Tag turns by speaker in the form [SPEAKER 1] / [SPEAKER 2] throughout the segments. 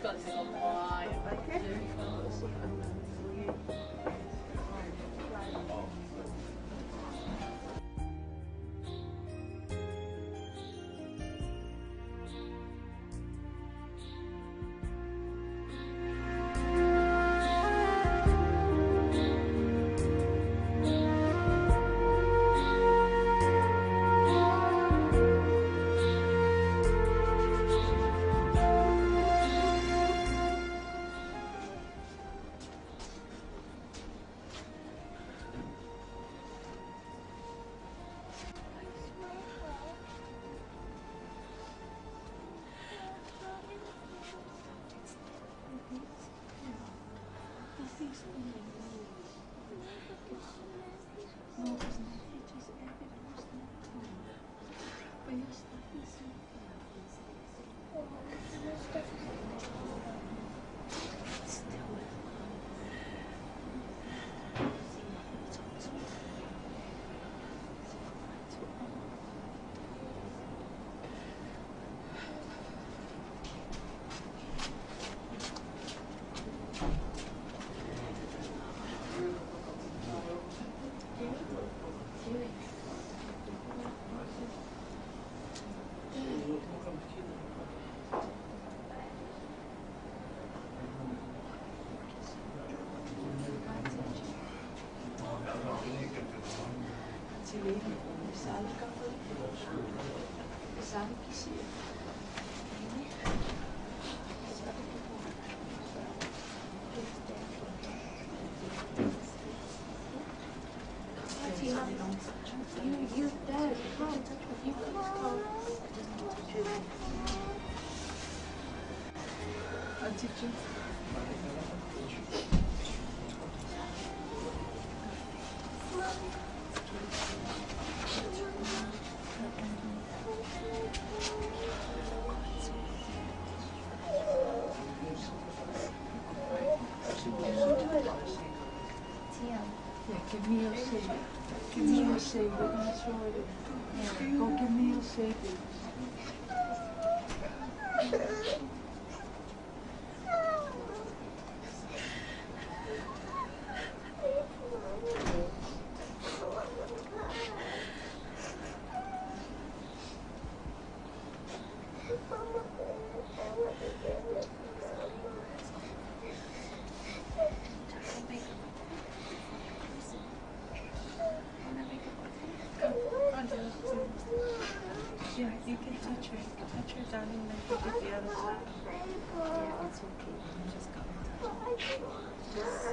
[SPEAKER 1] Got to say goodbye.
[SPEAKER 2] You, Dad, come. You come.
[SPEAKER 3] Yeah, give me your seat. Give me your seat. We're going to try it. Go give me your seat. Yeah, you can touch her. Touch her, darling, like you did the other time.
[SPEAKER 2] Yeah, it's okay. You just come and touch her. Just.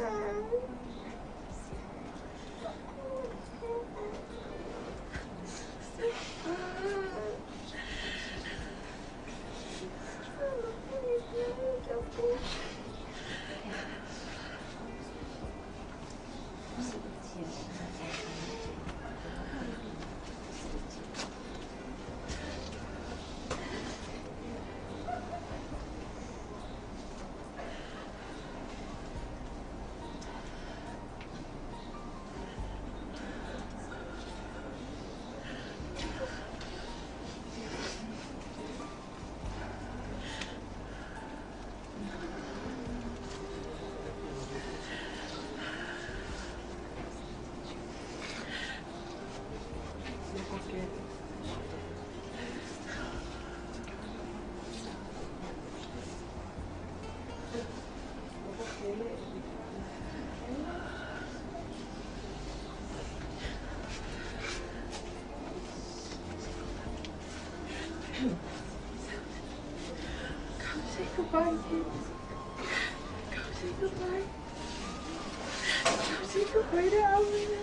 [SPEAKER 3] Go say goodbye, kids. Go say goodbye. Go say goodbye to Alina.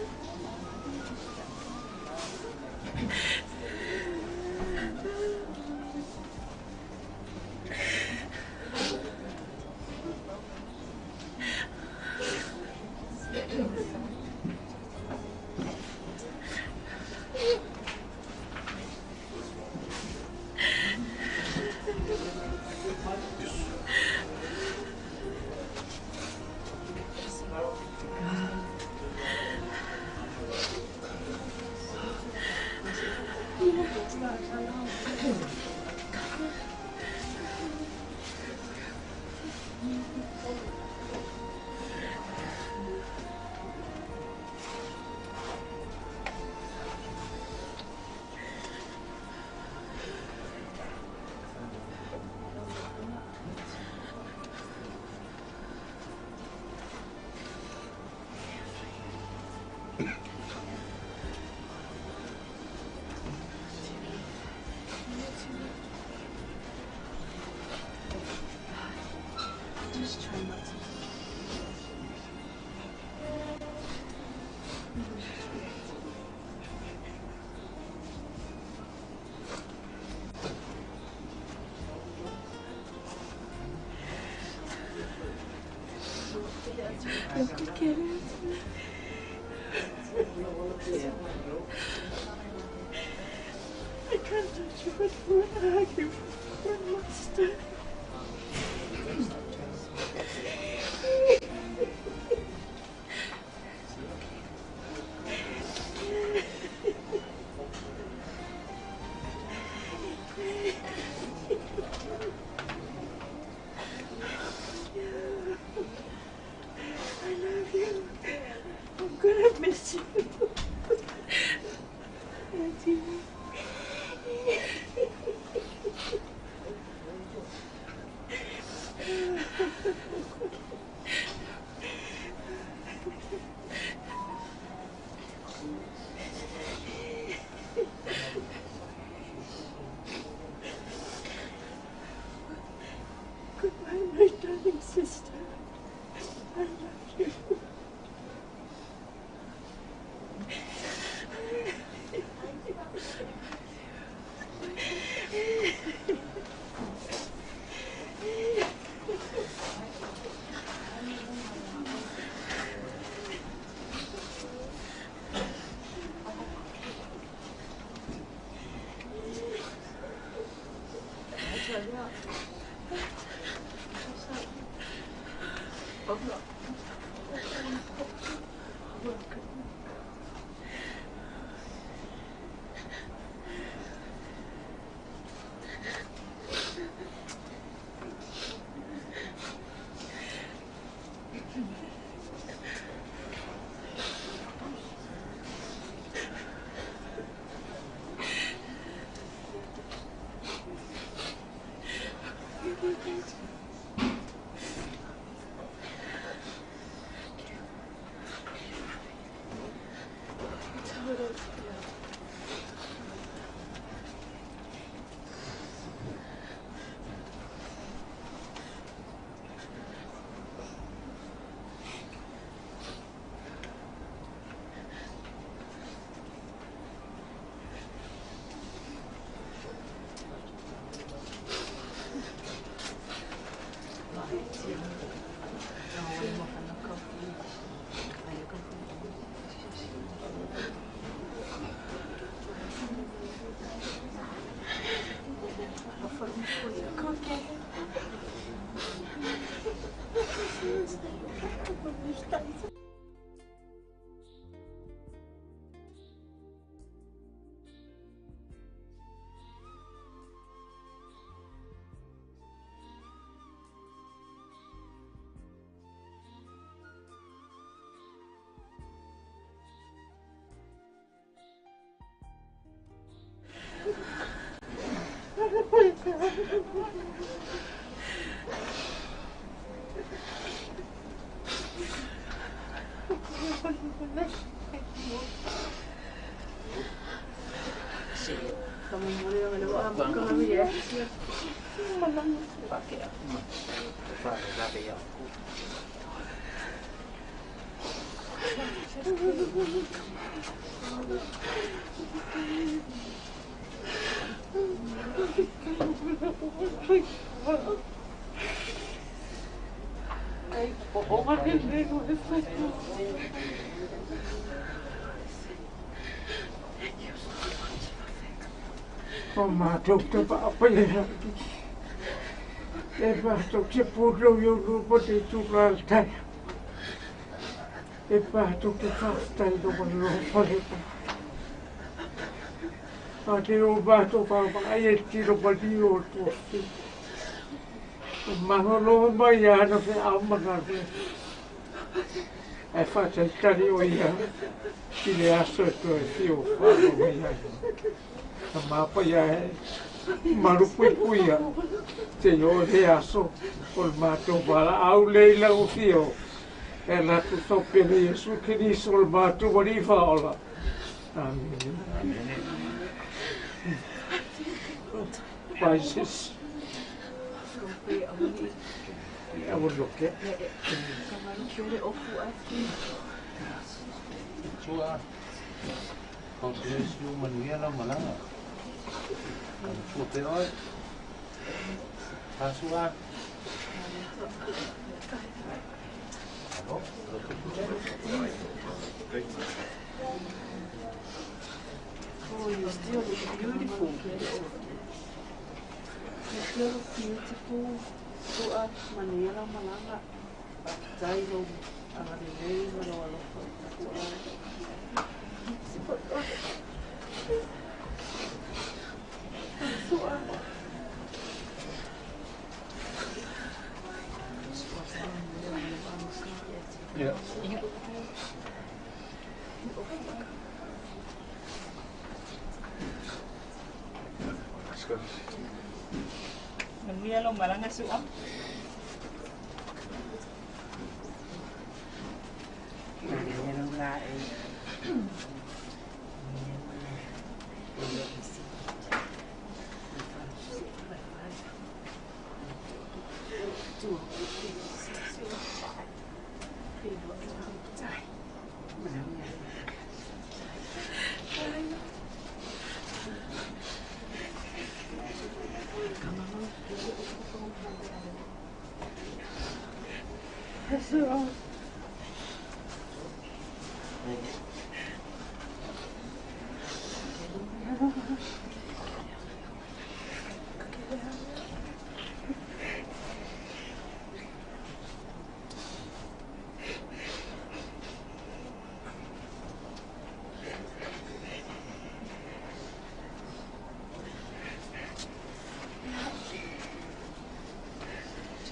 [SPEAKER 3] I can't touch you, but I hug you one last time. I love you. I'm gonna miss you. Auntie. Goodbye, my darling sister. I love you.
[SPEAKER 1] O mātou te paapaya. E mātou te pūrau i o lupa te tūra altai. E mātou te whātai no manu o wharepa. A te o mātou whāwhai e tiro mani o tō. O maholo mai ana fe aumanga fe. E whātai tari o ia. Ki le aso e tō e whio whāno mai ai. A māpai e marupuipuia te o le aso o le mātou wala au leila o whio. E latu tau pele Iesu Keriso o le mātou wari whaola. Amen. Bye, sis. I would look at.
[SPEAKER 3] Oh, you still look beautiful. You still look beautiful. Su'a, manuia lau malaga. Faafetai i lou agalelei ma lou alofa i tapuai. Su'a.
[SPEAKER 1] Yeah.
[SPEAKER 4] Manuia lau malaga Su'a.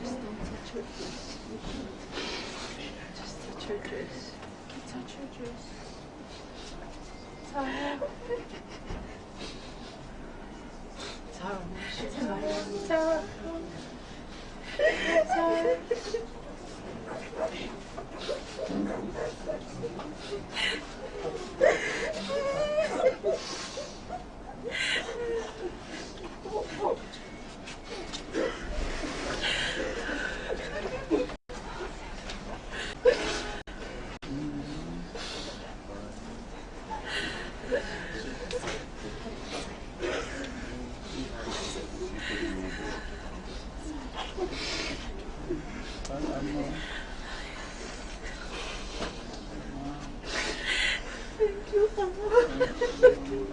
[SPEAKER 3] Just don't touch her dress. Just touch her dress. Touch her dress. Tara. Tara. Tara. Tara. Thank you,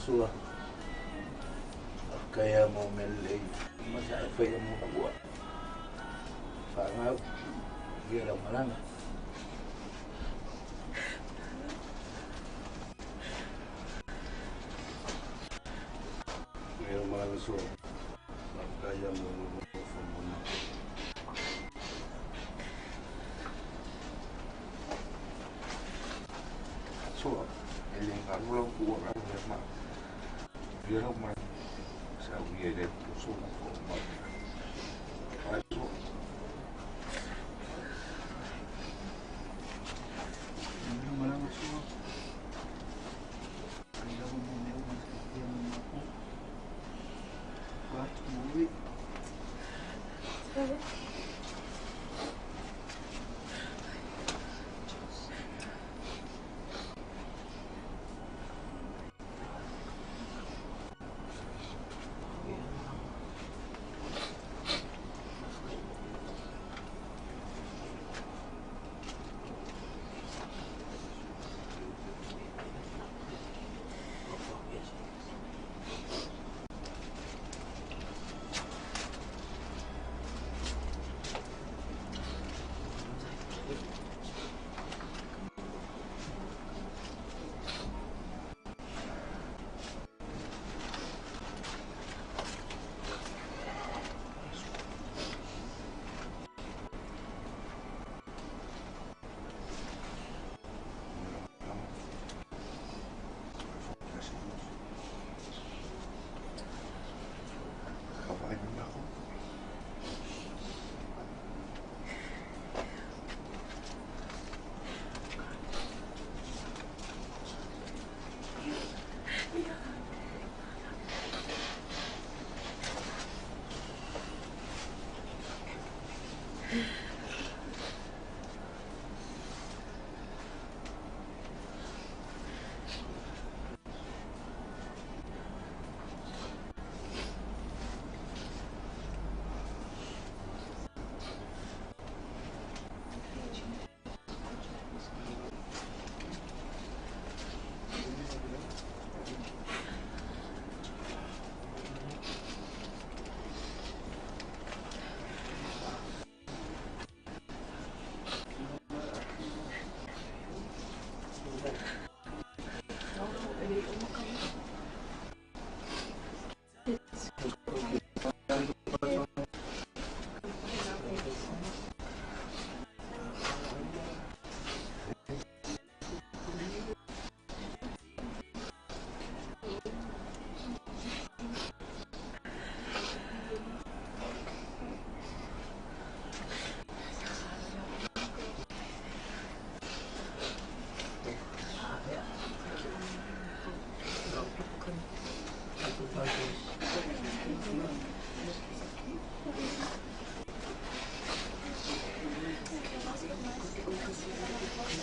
[SPEAKER 5] Sua kaya mo melei masa fai mo bua fanga dia la malanga meu malanga sua kaya mo mo Sua, e le galu lau tuualalo ia manuia lau malaga. Saunia i le Atua so latou manuia. Vai Sua.
[SPEAKER 6] Manuia lau malaga Sua. Faafetai lava mo mea uma e tautia mo matou. Vai, momoli.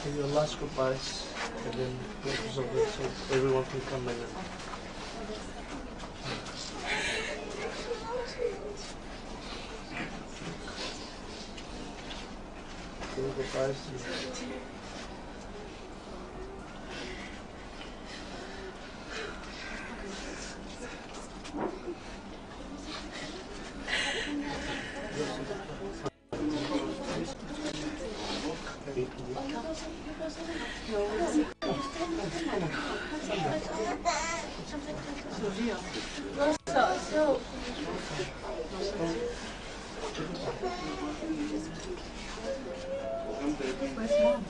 [SPEAKER 7] Say your last goodbyes and then we'll resolve it so everyone can come in. Say your goodbyes.
[SPEAKER 4] Where's Mom?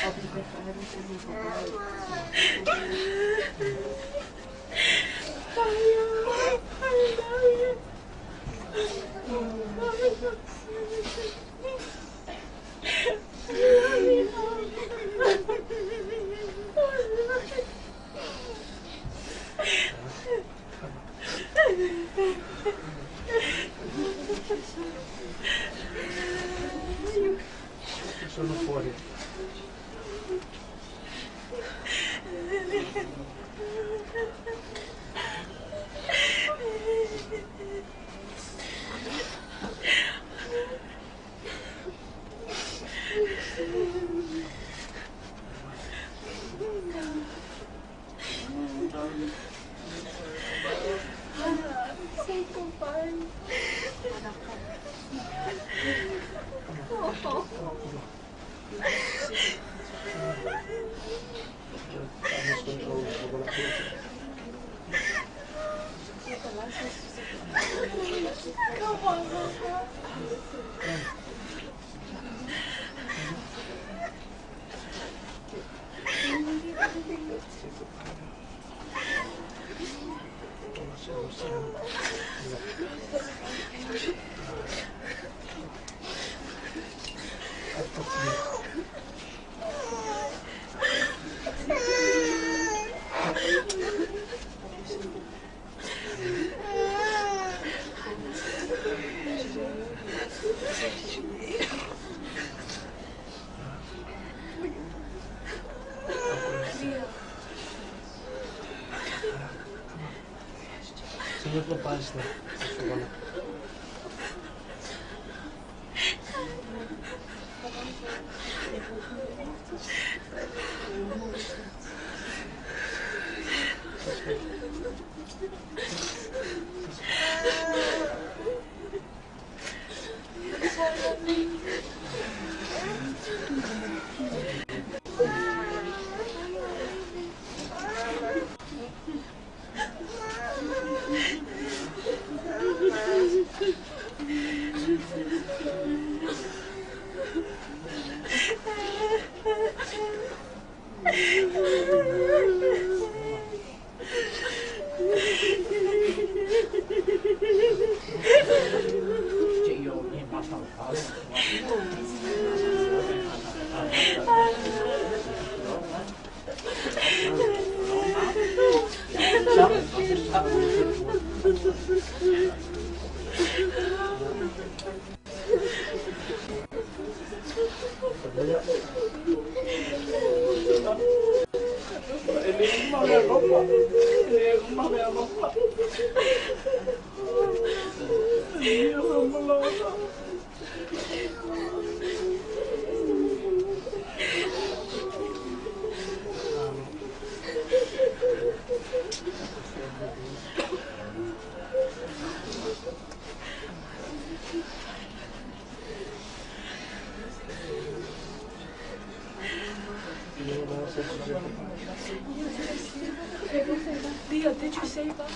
[SPEAKER 3] I'll be back. I haven't seen you for a while.
[SPEAKER 7] Sono fuori.
[SPEAKER 2] Say goodbye. Oh. Come on, Papa.
[SPEAKER 4] Leo, did you say bye?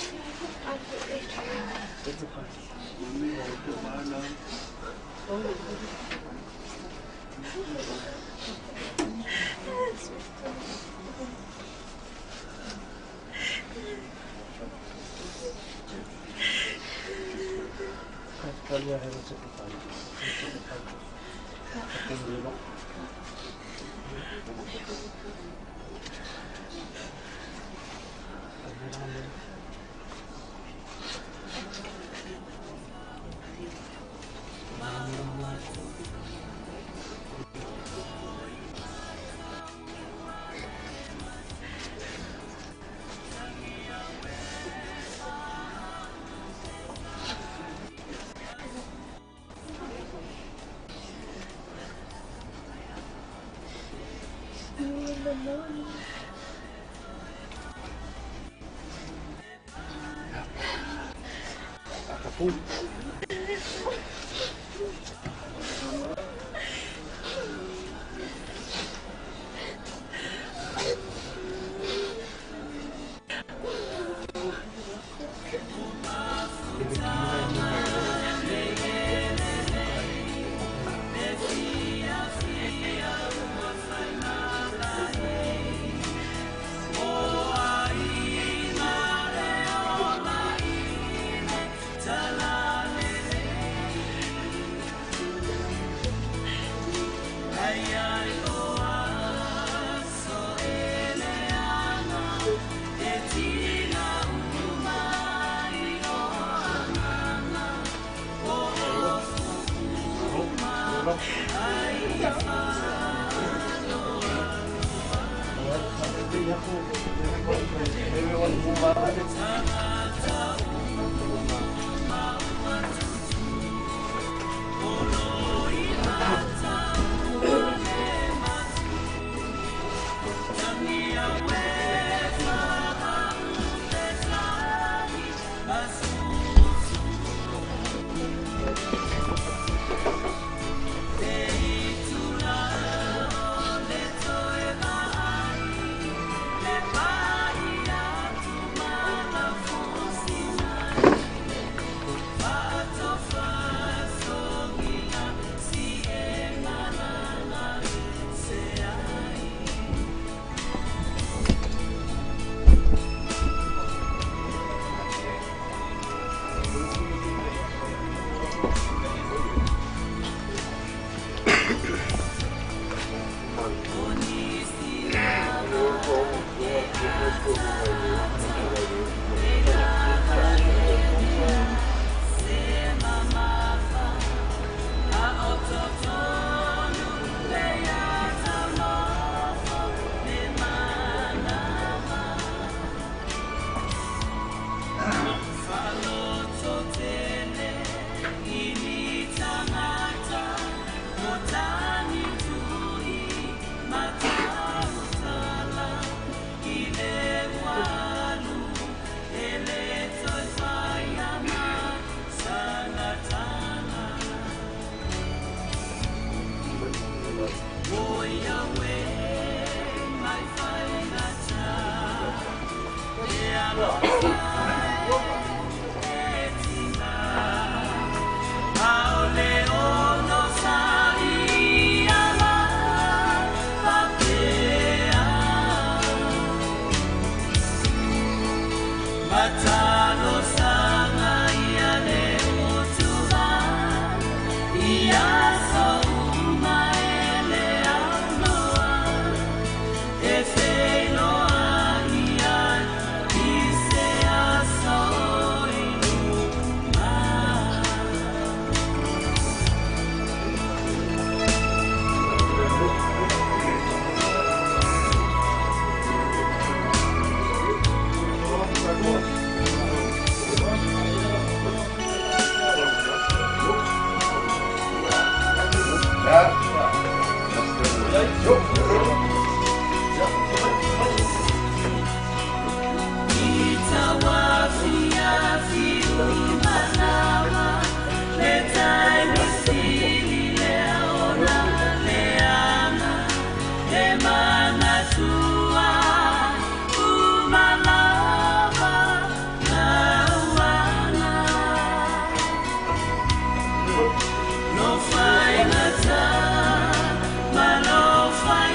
[SPEAKER 8] No fai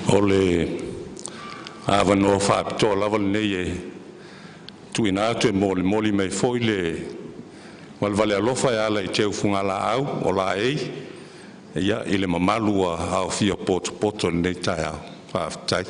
[SPEAKER 8] O le avanoa faapitoa lava lenei e tuuina atu e molimoli mai foi le valevale alofa e ala i teu fugalaau o laei i le mamalu ua aofia potopoto i lenei taeao. Faafetai.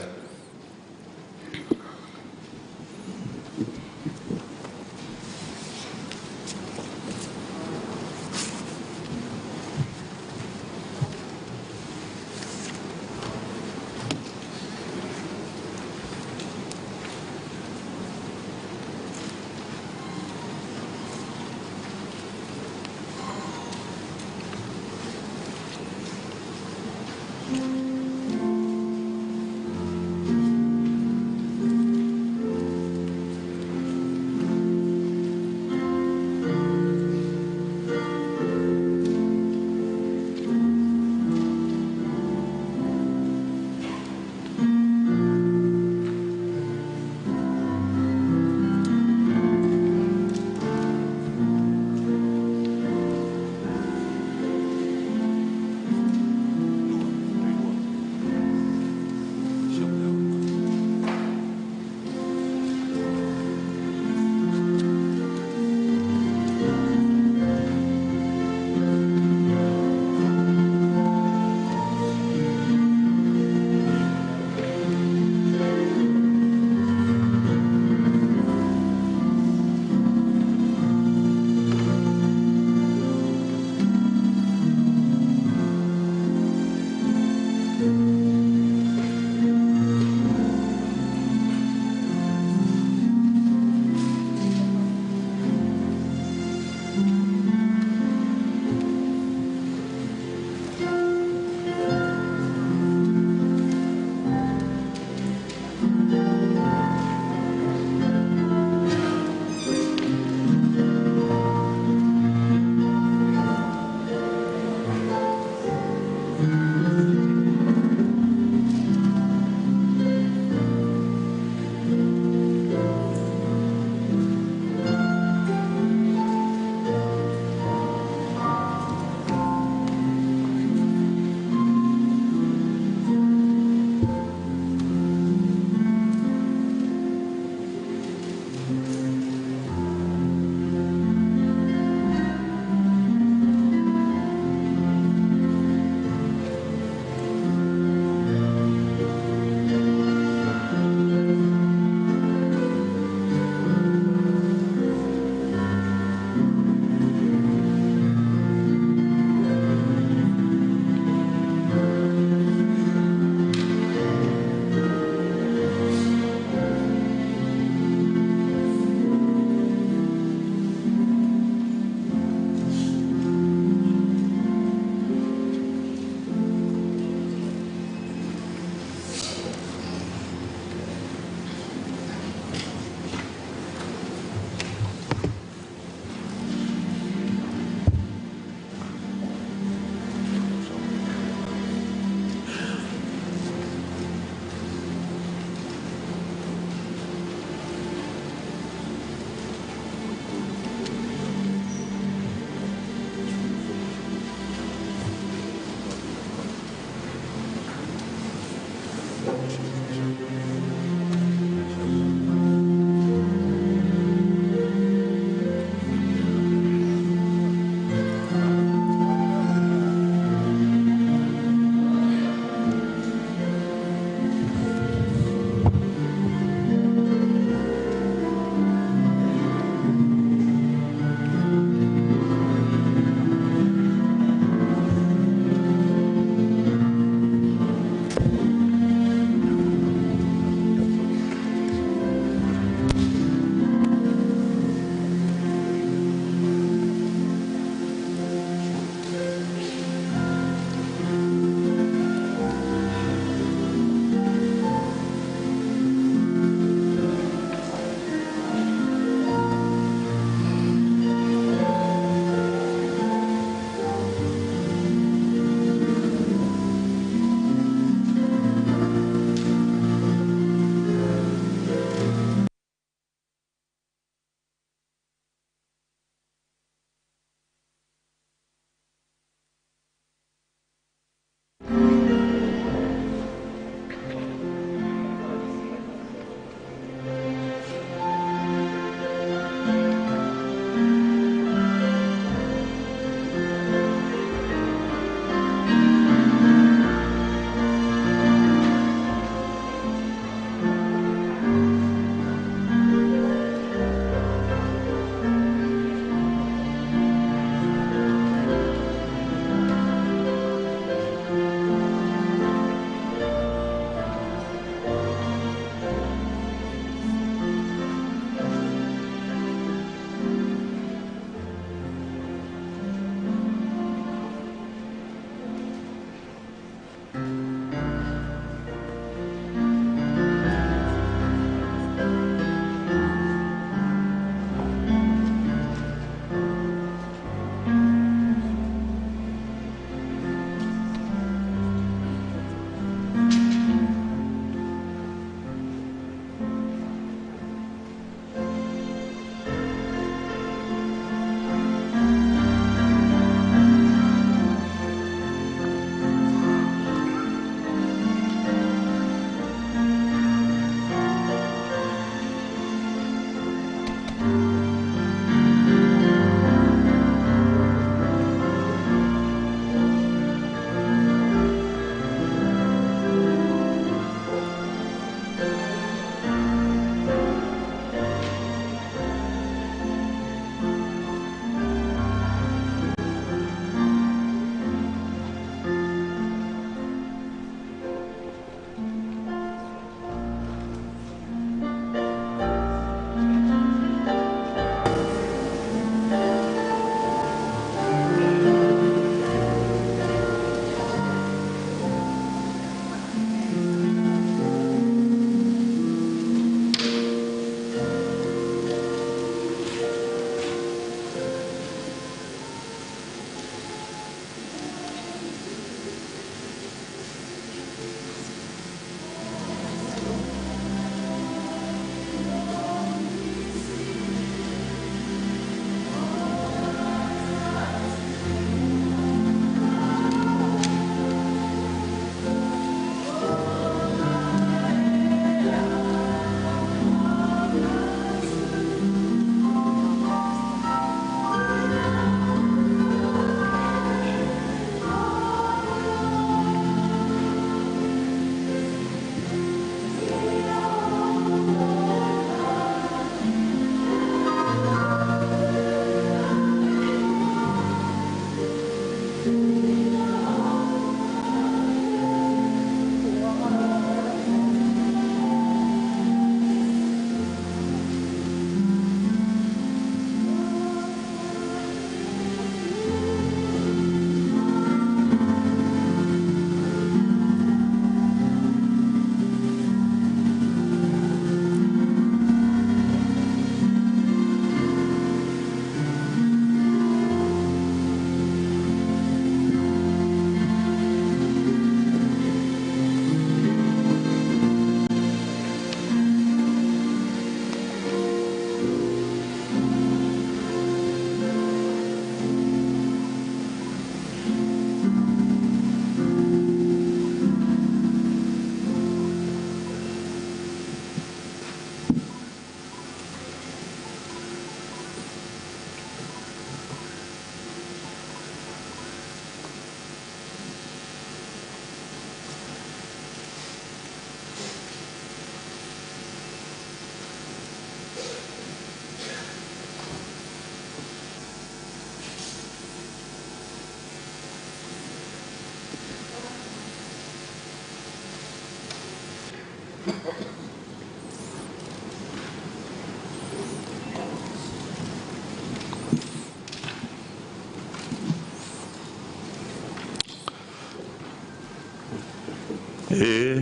[SPEAKER 8] E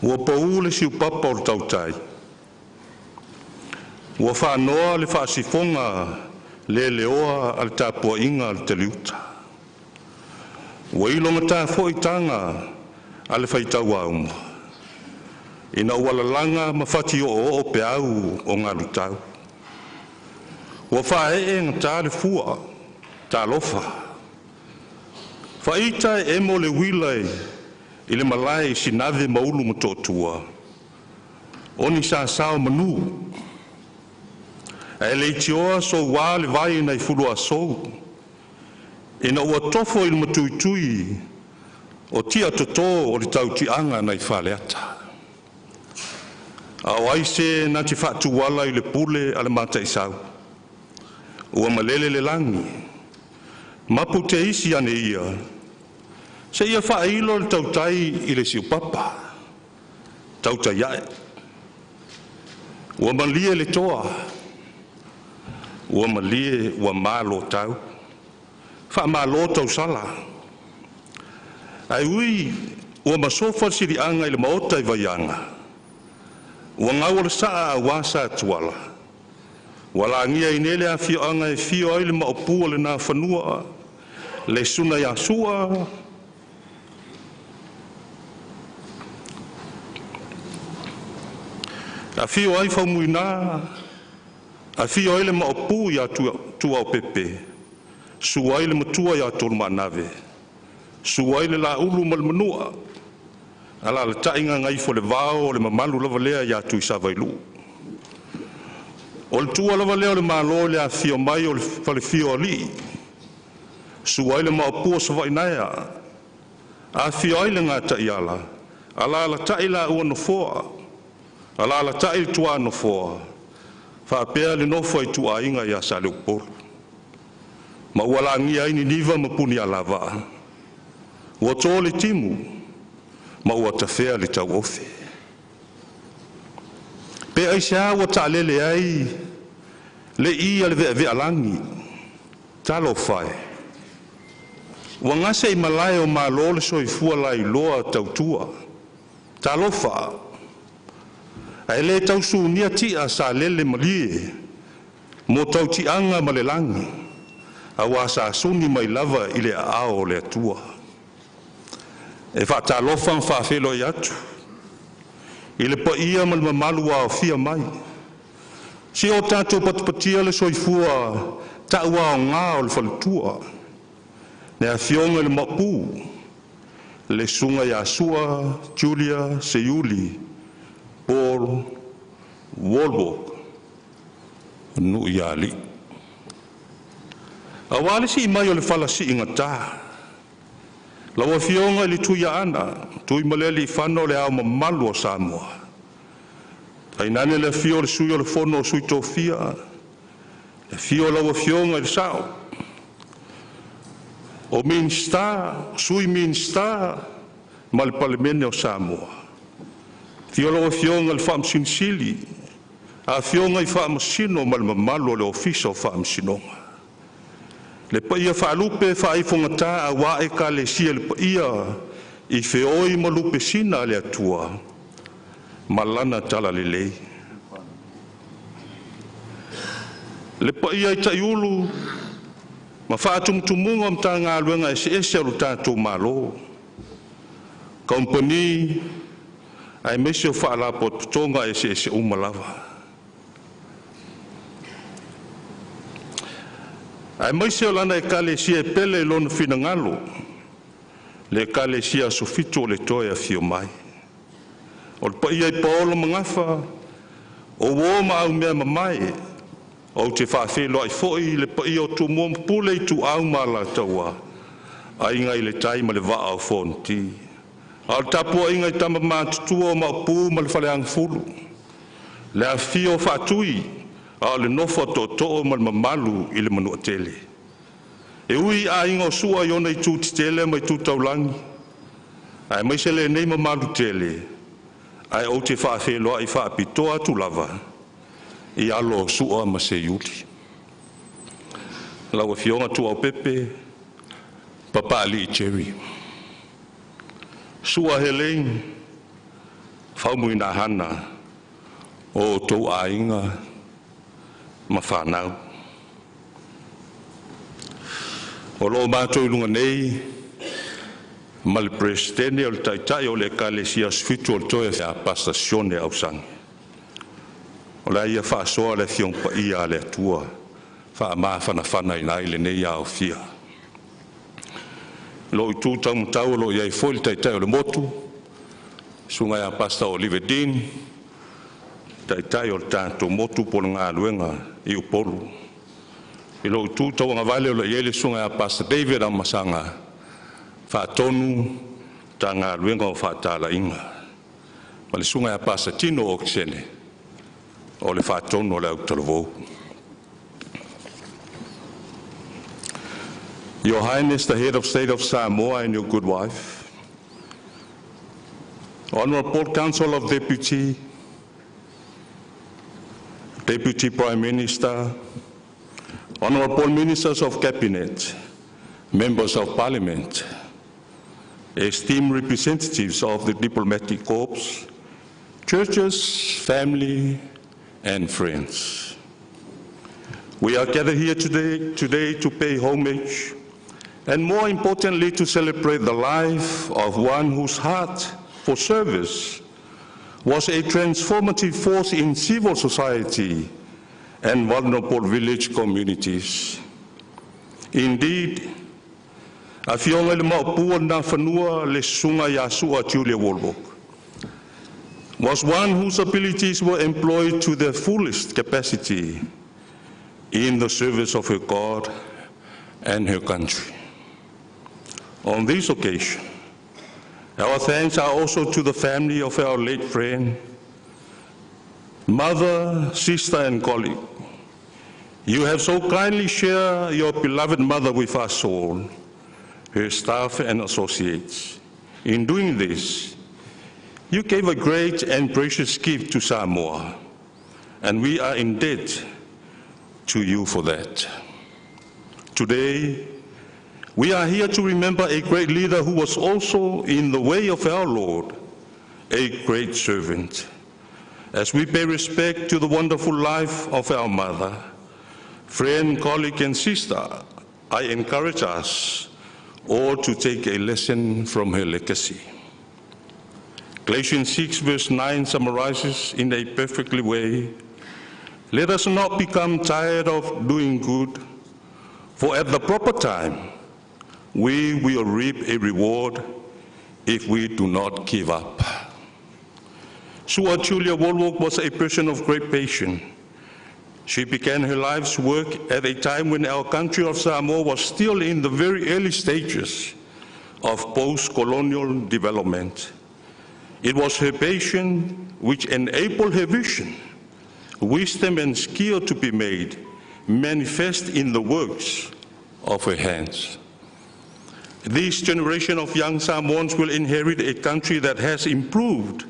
[SPEAKER 8] ua pau le siupapa o le tautai, ua faanoa le faasifoga leleoa a le tapuaiga a le taliuta. Ua ilogata foi taga a le faitauauma, ina ua lalaga ma fati oooo peau o galutau. Ua faaee gata le fua, talofa, faita e emo le uila i le malae i Sinave ma Ulu ma Toatua, o ni sasao manu, ae leitioa soua le vai nai fuluasou, ina ua tofo i le matuitui o tia toto o le tautiaga nai Faleata. A o ai se na te faatuala i le pule a le Mataisau, ua malele le lagi, mapu te isi ane ia, se ia faailo le tautai i le siupapa, tautai ae. Ua malie le toa, ua malie ua malo tau, faamalo tausala. Ae ui ua masofa le siliaga i le maota i Vaiaga, ua gau o le saa aua sa Tuala, ua lagia ai nei le afioaga e afio ai le Maopu o le Nafanua, le susuga ia Sua afio ai Faumuina, afio ai le Maopu ia Tuaopepe, susu ai le Matua ia Tolumaanave, susu ai le Laulu ma le Manua, alaalatai Gagaifolevao o le mamalu lava lea ia Tuisavailuu. O le tuua lava lea o le Malo i le afifio mai o falefia o alii, susu ai le Maopu o Savaiinaea, afifio ai le Gataiala, alaalatai laua Nofoa, alaalatai le Tuanofoa faapea le nofo a ituaiga ia Saleupolu, ma ua lagia ai Niniva ma Punialavaa, ua to le timu ma ua tafea le tauofe. Pe aisea ua taalele ai le i a le veavealagi? Talofa e, ua gase i malae o Malo le soifua lailoa tautua. Talofa, ae le tau sunia tia sa lele malie mo tautiaga ma le lagi, aua sa suni mai lava i le aao o le Atua. E faatalofa ma faafeiloai atu i le paia ma le mamalu ua aofia mai, si o tatou patipatia le soifua tauaoga o le faletua, le afioga i le Maopu, le susuga ia Sua Julia Seiuli Paul Wallwork Nuuialii. Aua le sii mai o le fala siigata, lau Afioga i le Tuiaana Tuimalealiifano o le Ao Mamalu o Samoa, tainane le afio o le Sui o le Fono a Sui Tofia, le afio o lau Afioga i le Sa'o, o Minisita, Sui Minisita ma le Palemene o Samoa. Afio lau Afioga i le Faamasino Sili, afioga i Faamasino ma le mamalu o le Ofisa o Faamasinoga. Le paia faalupe faaifogata aua Ekalesia, le paia i feoi ma lupe sina a le Atua ma Lana Talalelei, le paia i taiulu ma faatumutumuga o Matagaluega eseese a lo tatou Malo, kamupani aemaise o Faalapotopotoga eseese uma lava. Aemaise o Lana Ekalesia e pele i lona finagalo, le Ekalesia Aso Fitu o le Toe Afio Mai. O le paia i paolo ma gafa, o uo ma aumeamamae, ou te faafeiloai foi i le paia o Tumua ma Pule, Ituau ma Alataua, Aiga i le Tai ma le Vaa o Fonoti. A o le tapuaiga i tama matutua o Maopu ma le Faleagafulu, le afifio o Faatui a o le nofo a tootoo ma le mamalu i le Manuatele. E ui i aiga o Sua i ona itu tetele ma itu taulagi, aemaise lenei mamalu tele, ae ou te faafeiloai faapitoa atu lava i alo o Sua ma Seiuli. Lau Afioga Tuaopepe Papaalii Jerry, Sua Helen, Faumuinahana, o outou aiga ma fanau. O lo o matou i luga nei ma le Peresetene o le Taitai o le Ekalesia Aso Fitu o le Toe a Pastor Sione Ausani. O le a ia faasoa le Afioga Paia a le Atua, faamafanafanaina ai lenei aofia. Lou itu taumatau o lo o i ai foi le Taitai o le Motu, susuga ia Pastor Oliver Dean, Taitai o le tatou motu po o le galuega i Upolu. I lou itu tauagavale o lo o i ai le susuga ia Pastor David Amasaga, faatonu Matagaluega o Faatalaiga, ma le susuga ia Pastor Tino Okesene, o le faatonu o le autalavou. Your Highness, the Head of State of Samoa and your good wife, Honorable Council of Deputy, Deputy Prime Minister, Honorable Ministers of Cabinet, Members of Parliament, esteemed representatives of the diplomatic corps, churches, family, and friends. We are gathered here today to pay homage and, more importantly, to celebrate the life of one whose heart for service was a transformative force in civil society and vulnerable village communities. Indeed, Afioga i le Maopu o le Nafanua le Susuga ia Su'a Julia Wallwork was one whose abilities were employed to their fullest capacity in the service of her God and her country. On this occasion, our thanks are also to the family of our late friend, mother, sister, and colleague. You have so kindly shared your beloved mother with us all, her staff and associates. In doing this, you gave a great and precious gift to Samoa, and we are in debt to you for that. Today, we are here to remember a great leader who was also, in the way of our Lord, a great servant. As we pay respect to the wonderful life of our mother, friend, colleague, and sister, I encourage us all to take a lesson from her legacy. Galatians 6, verse 9 summarizes in a perfectly way. Let us not become tired of doing good, for at the proper time we will reap a reward if we do not give up. Su'a Julia Wallwork was a person of great patience. She began her life's work at a time when our country of Samoa was still in the very early stages of post-colonial development. It was her patience which enabled her vision, wisdom, and skill to be made manifest in the works of her hands. This generation of young Samoans will inherit a country that has improved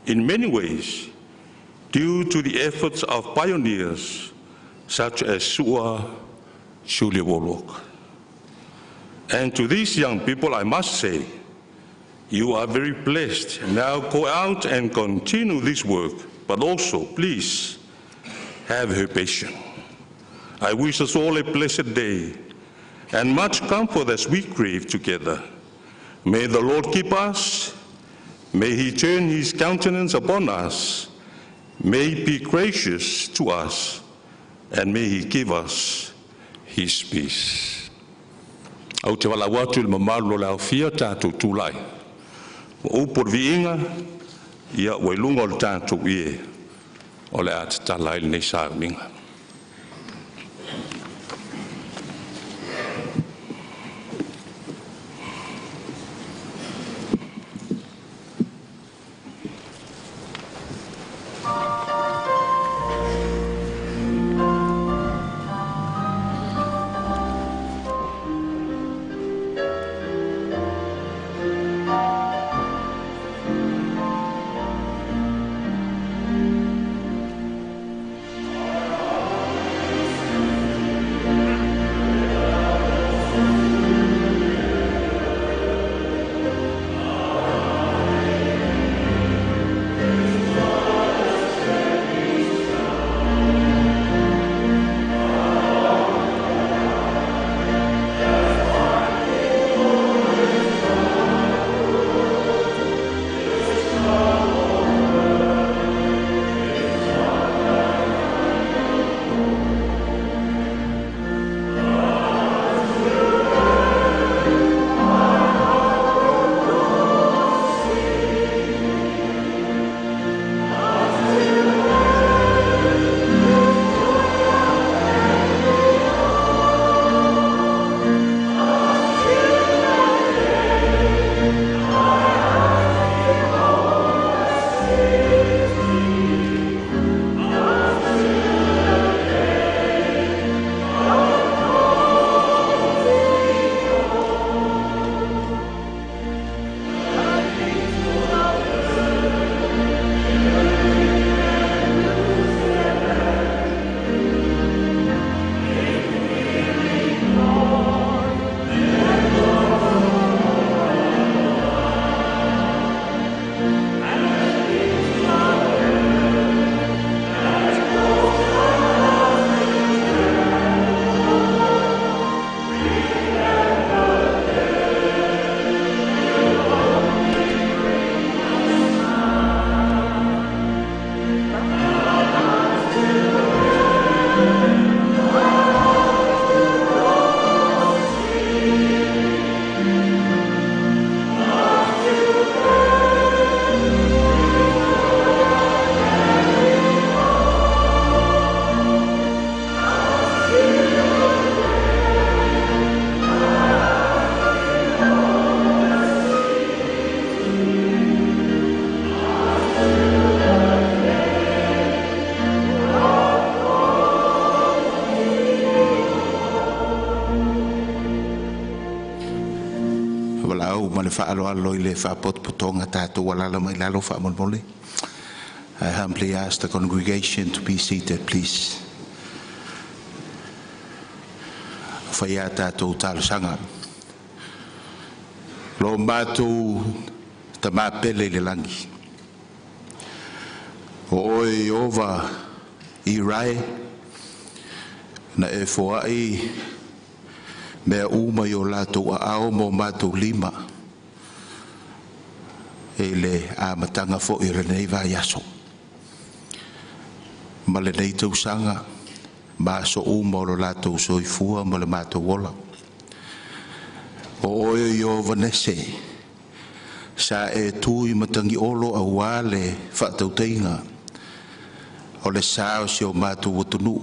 [SPEAKER 8] in many ways due to the efforts of pioneers such as Su'a Julia Wallwork. And to these young people, I must say, you are very blessed. Now go out and continue this work, but also, please, have her patience. I wish us all a blessed day and much comfort as we grieve together. May the Lord keep us. May he turn his countenance upon us. May he be gracious to us, and may he give us his peace. Ou te valaau atu i le mamalu o le aofia tatou tulai. Ua upu o le viiga, ia ua i luga o le tatou ie o le a tatala ai lenei sauniga.
[SPEAKER 9] Valaau ma le faaaloalo i le faapotopotoga tatou alala mai lalo faamolemole. I humbly ask the congregation to be seated, please. Faia tatou talosaga. Lo matou Tamā pele i le lagi. O oe Ieova Irae na e foai mea uma i o latou aao ma o matou lima e le amataga foi o lenei vaiaso ma lenei tausaga ma aso uma o lo latou soifua ma le matou ola. O oe o Ieova Nese sa e tu i matagiolo auā le faatautaiga o le sa o si o matou atunuu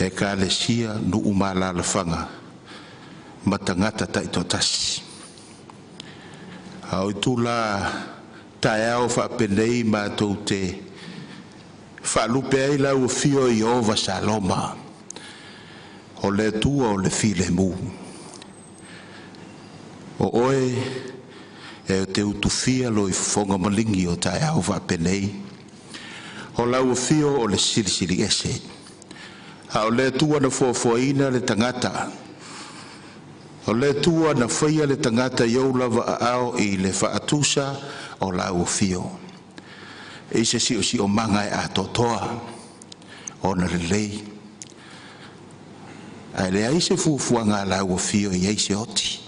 [SPEAKER 9] ekalesia nuu ma alaalafaga ma tagata taitoatasi. A o itula taeao faapenei matou te faalupe ai lau afio Ieova Saloma, o le Atua o le filemu. O oe e te utufia lou fofoga maligi o taeao faapenei, o lau afio o le Silisili Ese. A o le Atua na foafoaina le tagata, o le Atua na faia le tagata i ou lava aao i le faatusa o lau afio. I se siosiomaga e atoatoa ona lelei. Ae leai se fuafuaga a lau afio i ai se oti,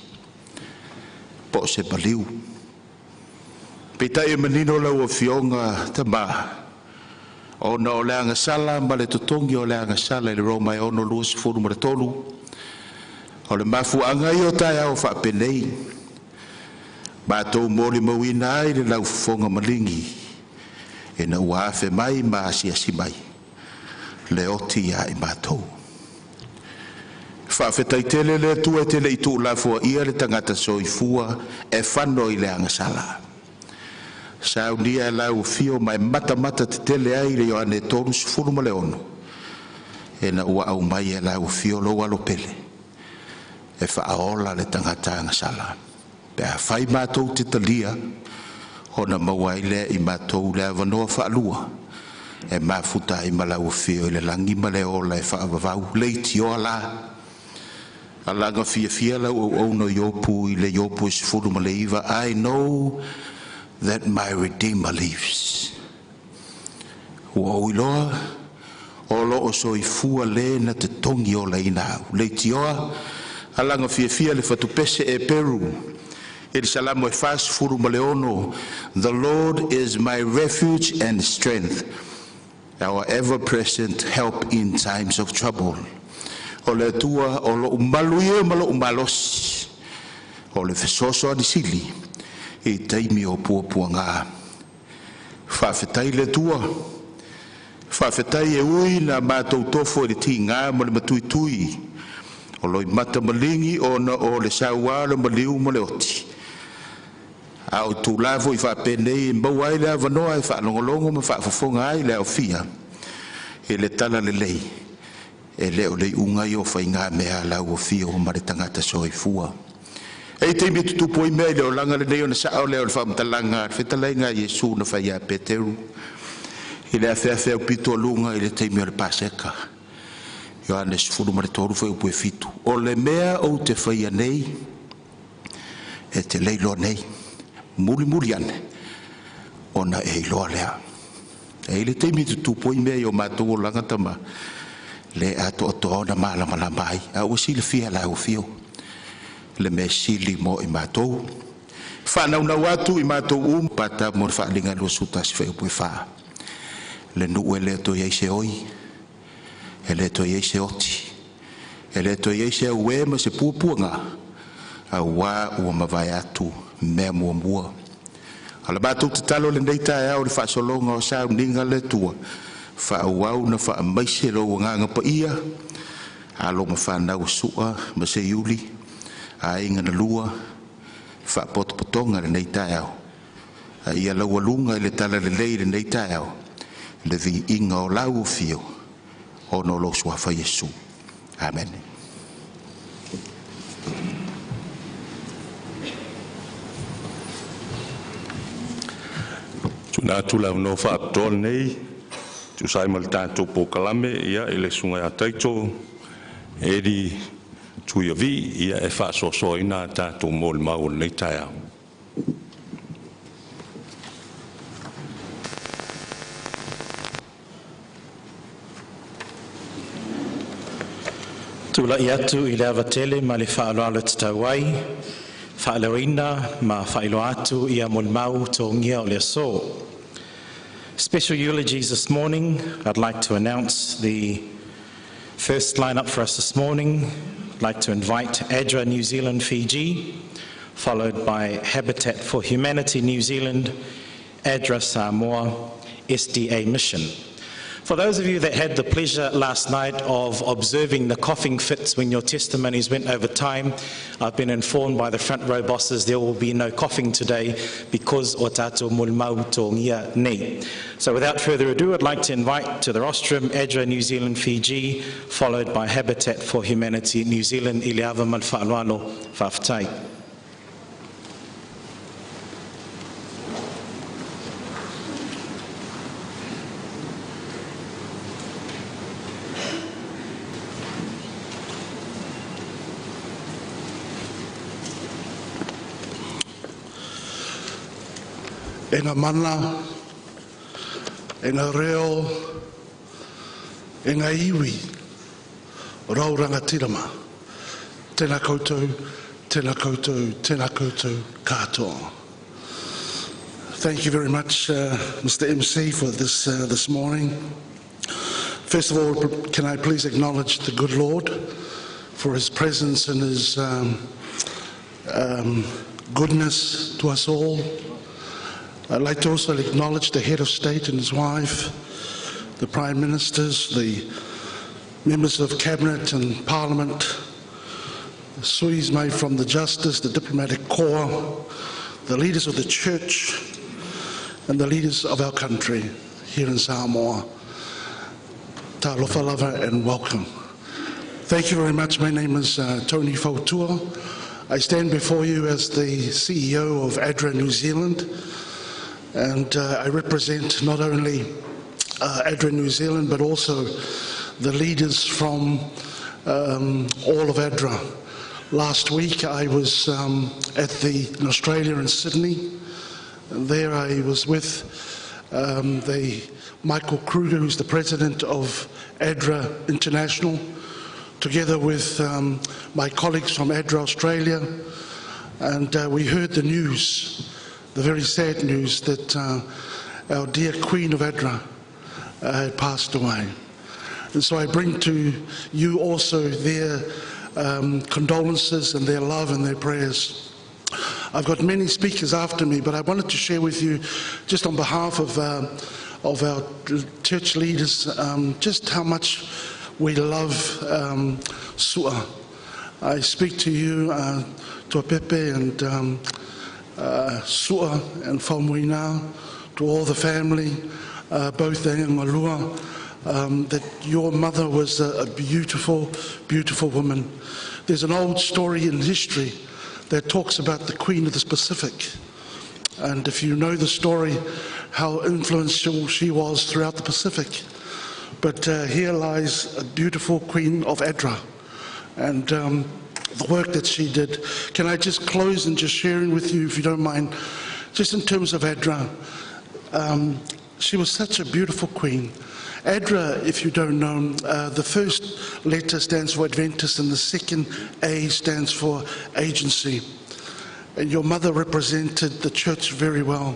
[SPEAKER 9] po o se maliu. Peitai e manino lau afioga Tamā, ona o le agasala ma le totogi o le agasala i le Roma e 6:23, o le mafuaaga ia o taeao faapenei, matou molimauina ai le laufofoga maligi, ina ua afe mai ma asiasi mai le oti ia i matou. Faafetai tele le Atua e te le i tuulafoaia le tagata soifua e fano i le agasala. Saunia e lau afio ma e matamata tetele ai le Ioane 3:16, ina ua aumai e lau afio lou alo pele e faaola le tagata agasala. Pe afai matou te talia, ona maua ai lea i matou le avanoa faalua e mafuta ai ma lau afio i le lagi ma le ola e faavavau leitioa la. Alaga fiafia lau auauna Iopu i le Iopu e 19, "I know that my Redeemer lives." Ua ou iloa o loo soifua le na te togi olaina au. Leitioa alaga fiafia le fatupese e Peru i le Salamo e 46, "The Lord is my refuge and strength, our ever-present help in times of trouble." O le Atua o lou malu ia ma lou malosi, o le fesoasoani sili i taimi o puapuaga. Faafetai le Atua, faafetai e ui na matou tofo i le tiga ma le matuitui, o loimata maligi ona o le sauā o le maliu ma le oti. A o tulaga foi faapenei e maua ai le avanoa e faalogologo ma faafofoga ai le aofia i le tala lelei, e le o le iuga ia o faigamea a lau afio ma le tagata soifua. E i taimi e tutupu ai mea i le olaga lenei ona sao lea o le faamatalaga le fetalaiga a Iesu na fai ia Peteru i le afeafe aupito aluga i le taimi o le Paseka. Ioane 13 foi upu e 7. O le mea ou te faia nei, e te le iloa nei, mulimuli ane, ona e iloa lea. E i le taimi e tutupu ai mea i o matou olaga tama, le atoatoa ona malamalama ai, a ua silafia lau afio le mea sili mo i matou. Faanaunau atu i matou pata mo le faaliga 21 foi upu e 4. Le nuu e le toe ai se oi, e le toe ai se oti, e le toe ai se auē ma se puapuaga, auā ua mavae atu mea muamua. A le matou tatalo lenei taeao o le faasologa o sauniga le Atua, faaauau na faamaise lou agaga paia, alo ma fanau a Sua ma Seiuli, aiga na lua, faapotopotoga lenei taeao. A ia laualuga i le tala lelei lenei taeao, le viiga o lau afio, ona o lou suafa Iesu. Amene.
[SPEAKER 8] Tuuina atu le avanoa faapitoa lenei e tusa ai ma le tatou polokalame ia i le Susuga ia Taito Edi Tuiavii e faasoasoaina a tatou molimau o lenei taeao.
[SPEAKER 10] Tulai atu i le ava tele ma le faaaloalo tatau ai, e faaleoina ma faailoa atu ia molimau togia o le aso. Special eulogies this morning. I'd like to announce the first lineup for us this morning. I'd like to invite ADRA New Zealand Fiji, followed by Habitat for Humanity New Zealand, ADRA Samoa, SDA Mission. For those of you that had the pleasure last night of observing the coughing fits when your testimonies went over time, I've been informed by the front row bosses there will be no coughing today because o tatou molimau togia nei. So without further ado, I'd like to invite to the rostrum ADRA New Zealand Fiji, followed by Habitat for Humanity New Zealand, i le ava ma le faaaloalo, faafetai.
[SPEAKER 11] E ngā mana, e ngā reo, e ngā iwi, rau rangatira mā. Tēnā koutou, tēnā koutou, tēnā koutou katoa. Thank you very much, Mr. MC, for this morning. First of all, can I please acknowledge the good Lord for his presence and his goodness to us all. I'd like to also acknowledge the head of state and his wife, the prime ministers, the members of cabinet and parliament, the suis made from the justice, the diplomatic corps, the leaders of the church, and the leaders of our country here in Samoa. Talofa lava and welcome. Thank you very much. My name is Tony Fautua. I stand before you as the CEO of ADRA New Zealand, and I represent not only ADRA New Zealand, but also the leaders from all of ADRA. Last week I was in Australia in Sydney. And there I was with the Michael Kruger, who's the president of ADRA International, together with my colleagues from ADRA Australia, and we heard the news, the very sad news, that our dear Queen of ADRA had passed away. And so I bring to you also their condolences and their love and their prayers. I've got many speakers after me, but I wanted to share with you, just on behalf of our church leaders, just how much we love Su'a. I speak to you, Tuapepe and Su'a and Faumuina, to all the family, both and Ngalua, that your mother was a beautiful, beautiful woman. There's an old story in history that talks about the Queen of the Pacific. And if you know the story, how influential she was throughout the Pacific. But here lies a beautiful Queen of ADRA, and the work that she did. Can I just close and just sharing with you, if you don't mind, just in terms of ADRA. She was such a beautiful queen. ADRA, if you don't know, the first letter stands for Adventist and the second A stands for agency. And your mother represented the church very well.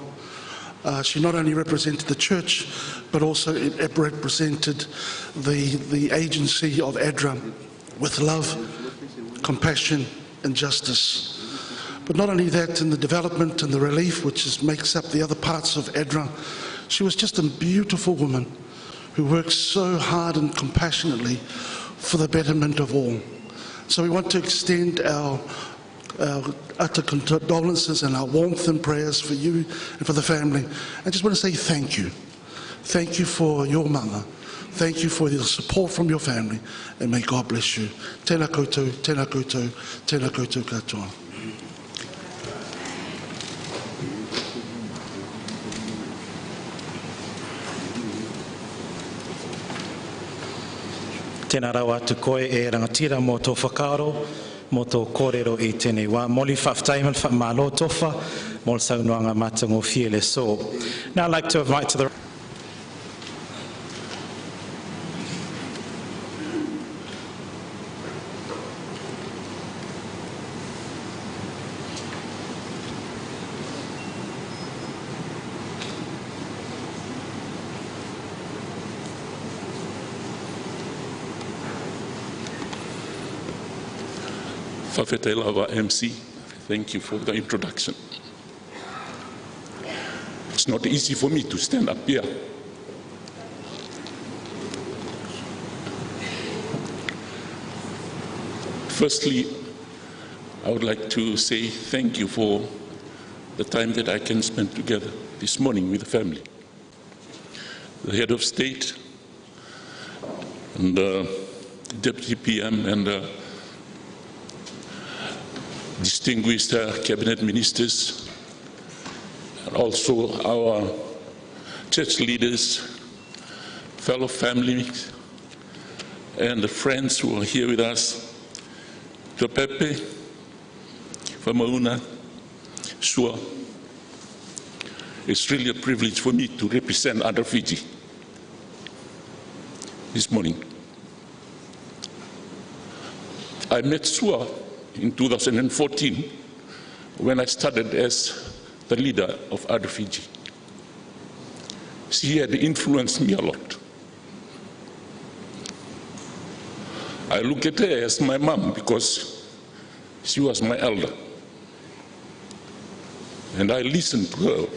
[SPEAKER 11] She not only represented the church, but also it represented the agency of ADRA with love, compassion, and justice. But not only that, in the development and the relief, which makes up the other parts of ADRA, she was just a beautiful woman who worked so hard and compassionately for the betterment of all. So we want to extend our utter condolences and our warmth and prayers for you and for the family. I just want to say thank you. Thank you for your mother. Thank you for the support from your family. And may God bless you. Tēnā koutou, tēnā koutou, tēnā koutou katoa.
[SPEAKER 10] Tēnā rawa atu koe e rangatira mō tō whakaaro, mō tō kōrero i tēnei wā. Moli whaaftai ma le malo tofa, mō le saunoaga matagofie le aso. Now I'd like to invite to the
[SPEAKER 5] Fa'afetai lava MC, thank you for the introduction. It's not easy for me to stand up here. Firstly, I would like to say thank you for the time that I can spend together this morning with the family. The head of state and the deputy PM and the distinguished cabinet ministers, and also our church leaders, fellow families, and the friends who are here with us. Tuapepe, Famauna, Sua. It's really a privilege for me to represent ADRA Fiji this morning. I met Sua in 2014 when I started as the leader of ADRA Fiji. She had influenced me a lot. I look at her as my mom because she was my elder. And I listened to her.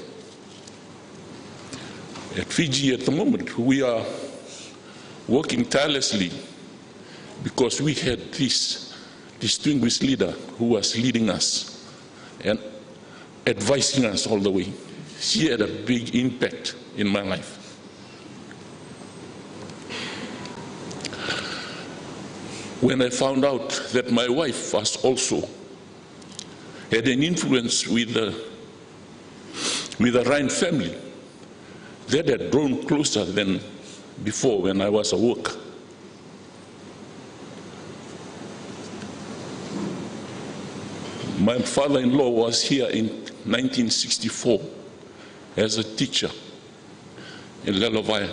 [SPEAKER 5] At Fiji at the moment, we are working tirelessly because we had this distinguished leader who was leading us and advising us all the way. She had a big impact in my life. When I found out that my wife was also had an influence with the Ryan family, that had grown closer than before when I was a worker. My father-in-law was here in 1964 as a teacher in Lalovaea.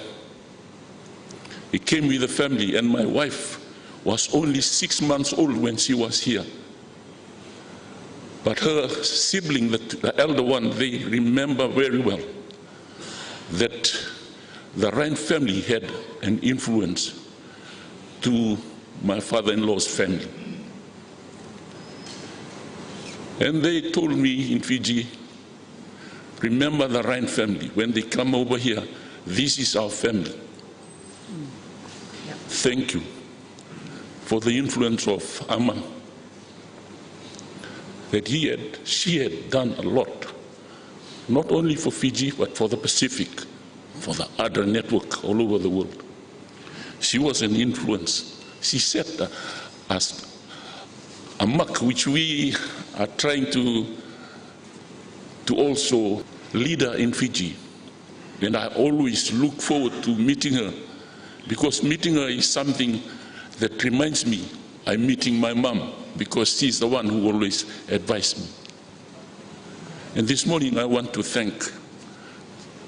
[SPEAKER 5] He came with the family, and my wife was only 6 months old when she was here. But her sibling, the elder one, they remember very well that the Ryan family had an influence to my father-in-law's family. And they told me in Fiji, remember the Ryan family. When they come over here, this is our family. Thank you for the influence of Amma, that she had done a lot, not only for Fiji, but for the Pacific, for the other network all over the world. She was an influence. She set us a mark which we are trying to also lead her in Fiji. And I always look forward to meeting her, because meeting her is something that reminds me I'm meeting my mom, because she's the one who always advised me. And this morning I want to thank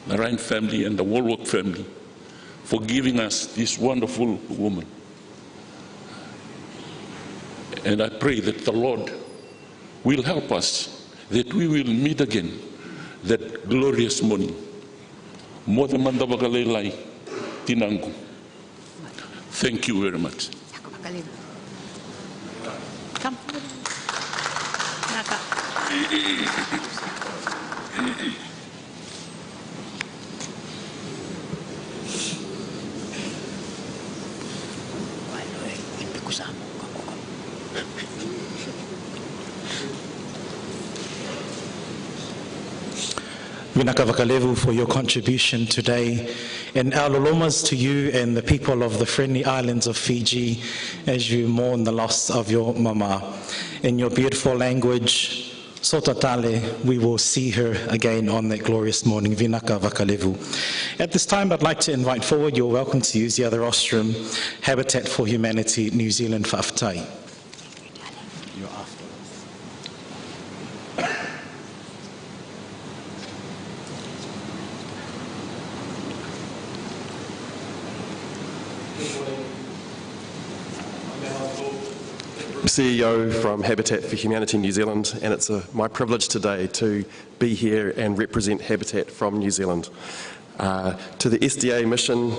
[SPEAKER 5] the Ryan family and the Wallwork family for giving us this wonderful woman. And I pray that the Lord will help us, that we will meet again that glorious morning. Thank you very much.
[SPEAKER 4] Come.
[SPEAKER 10] Vinaka Vakalevu, for your contribution today, and our lolomas to you and the people of the friendly islands of Fiji as you mourn the loss of your mama. In your beautiful language, Sotatale, we will see her again on that glorious morning. Vinaka Vakalevu. At this time, I'd like to invite forward, you're welcome to use the other rostrum, Habitat for Humanity New Zealand Fa'afetai. You're after.
[SPEAKER 12] CEO from Habitat for Humanity New Zealand, and it's my privilege today to be here and represent Habitat from New Zealand. To the SDA Mission,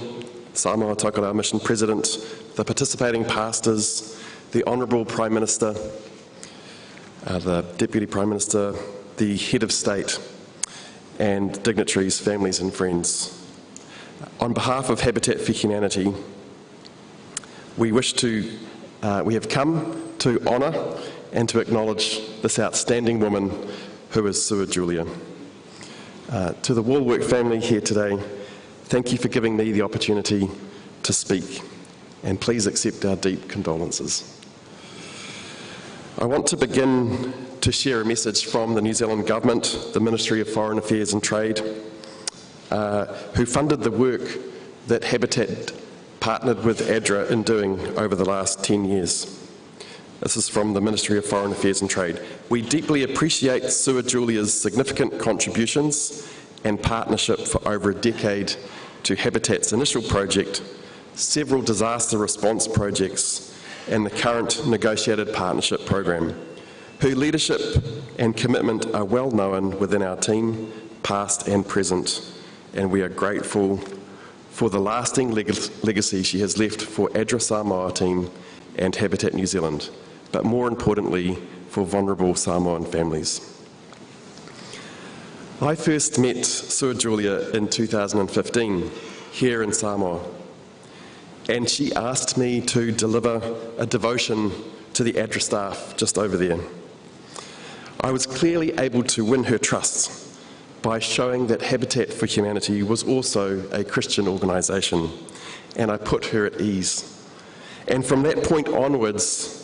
[SPEAKER 12] Samoa Tokelau Mission President, the participating pastors, the Honourable Prime Minister, the Deputy Prime Minister, the Head of State, and dignitaries, families and friends. On behalf of Habitat for Humanity, we wish to, we have come to honour and to acknowledge this outstanding woman who is Su'a Julia. To the Wallwork family here today, thank you for giving me the opportunity to speak, and please accept our deep condolences. I want to begin to share a message from the New Zealand Government, the Ministry of Foreign Affairs and Trade, who funded the work that Habitat partnered with ADRA in doing over the last 10 years. This is from the Ministry of Foreign Affairs and Trade. We deeply appreciate Su'a Julia's significant contributions and partnership for over a decade to Habitat's initial project, several disaster response projects, and the current negotiated partnership program. Her leadership and commitment are well known within our team, past and present, and we are grateful for the lasting legacy she has left for ADRA Samoa team and Habitat New Zealand, but more importantly, for vulnerable Samoan families. I first met Su'a Julia in 2015 here in Samoa, and she asked me to deliver a devotion to the ADRA staff just over there. I was clearly able to win her trust by showing that Habitat for Humanity was also a Christian organisation, and I put her at ease. And from that point onwards,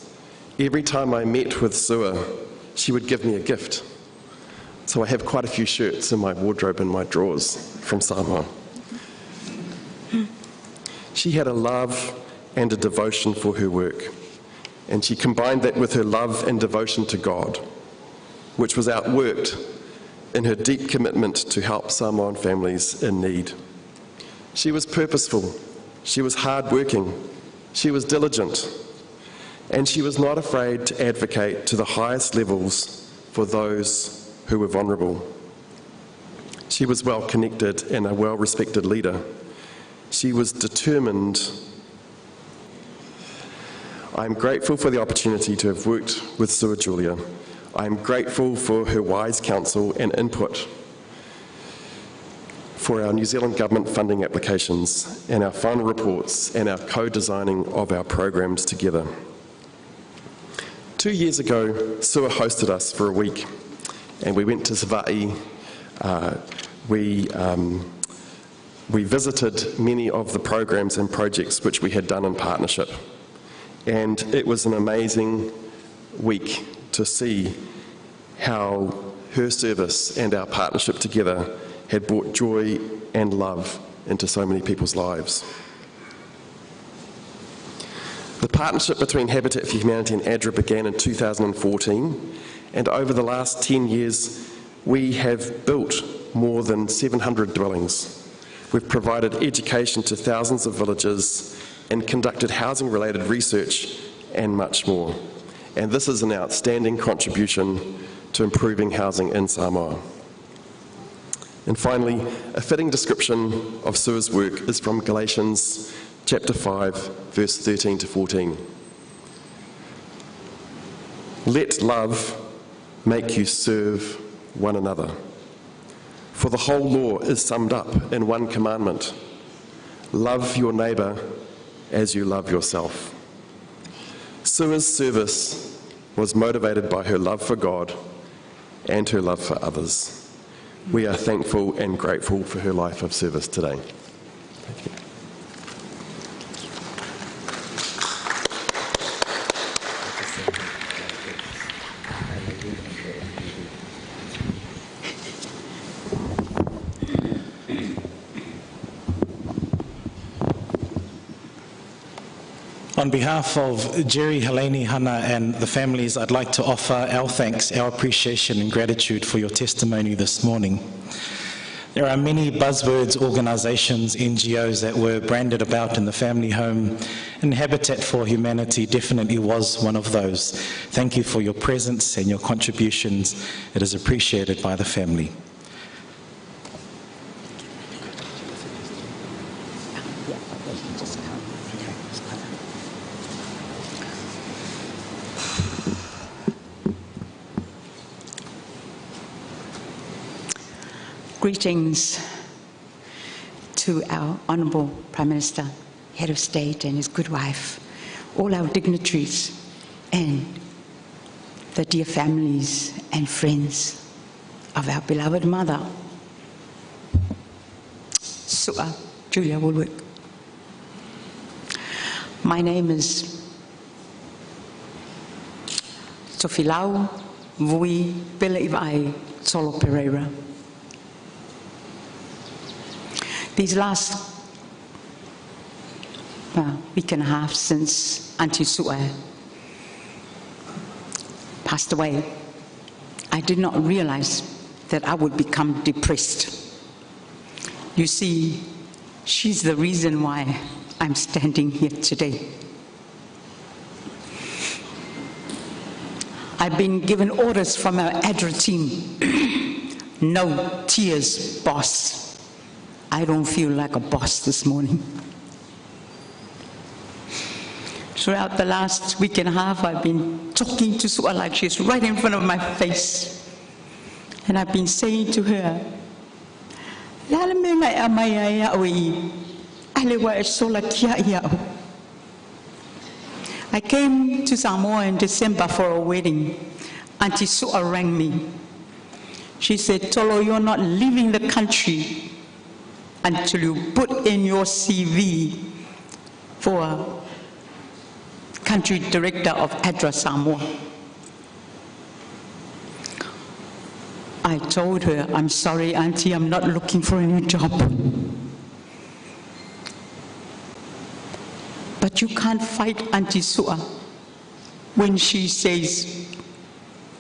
[SPEAKER 12] every time I met with Su'a, she would give me a gift. So I have quite a few shirts in my wardrobe and my drawers from Samoa. She had a love and a devotion for her work, and she combined that with her love and devotion to God, which was outworked in her deep commitment to help Samoan families in need. She was purposeful, she was hardworking, she was diligent, and she was not afraid to advocate to the highest levels for those who were vulnerable. She was well connected and a well-respected leader. She was determined. I am grateful for the opportunity to have worked with Su'a Julia. I am grateful for her wise counsel and input for our New Zealand government funding applications and our final reports and our co-designing of our programs together. 2 years ago, Su'a hosted us for a week, and we went to Savaii. We visited many of the programs and projects which we had done in partnership, and it was an amazing week to see how her service and our partnership together had brought joy and love into so many people's lives. The partnership between Habitat for Humanity and ADRA began in 2014, and over the last 10 years we have built more than 700 dwellings. We've provided education to thousands of villagers and conducted housing-related research and much more. And this is an outstanding contribution to improving housing in Samoa. And finally, a fitting description of Su'a's work is from Galatians chapter 5, verse 13 to 14. Let love make you serve one another. For the whole law is summed up in one commandment. Love your neighbour as you love yourself. Su'a's service was motivated by her love for God and her love for others. We are thankful and grateful for her life of service today. Thank you.
[SPEAKER 10] On behalf of Jerry, Helene, Hannah, and the families, I'd like to offer our thanks, our appreciation, and gratitude for your testimony this morning. There are many buzzwords, organisations, NGOs that were branded about in the family home, and Habitat for Humanity definitely was one of those. Thank you for your presence and your contributions. It is appreciated by the family.
[SPEAKER 13] Greetings to our Honourable Prime Minister, Head of State and his good wife, all our dignitaries and the dear families and friends of our beloved mother, Su'a Julia Wallwork. My name is Tofilau Vui Peleivai Tolo Pereira. These last week and a half since Auntie Su'a passed away, I did not realize that I would become depressed. You see, she's the reason why I'm standing here today. I've been given orders from our ADRA team. No tears, boss. I don't feel like a boss this morning. Throughout the last week and a half, I've been talking to Su'a like she's right in front of my face. And I've been saying to her, I came to Samoa in December for a wedding. Auntie Su'a rang me. She said, Tolo, you're not leaving the country until you put in your CV for country director of ADRA Samoa. I told her, I'm sorry, Auntie, I'm not looking for a new job. But you can't fight Auntie Su'a when she says,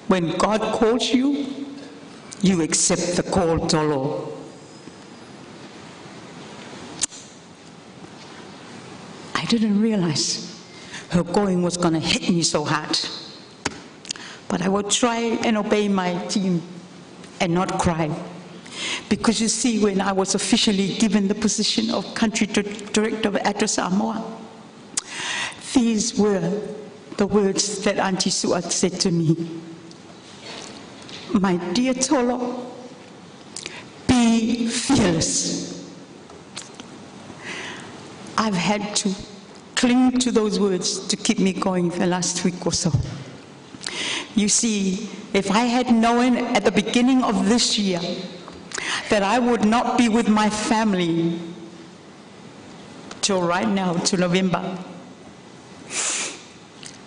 [SPEAKER 13] when God calls you, you accept the call, Tolo. I didn't realize her going was going to hit me so hard. But I will try and obey my team and not cry. Because you see, when I was officially given the position of country director of ADRA Samoa, these were the words that Auntie Su'a said to me. My dear Tolo, be fearless. I've had to cling to those words to keep me going the last week or so. You see, if I had known at the beginning of this year that I would not be with my family till right now, till November,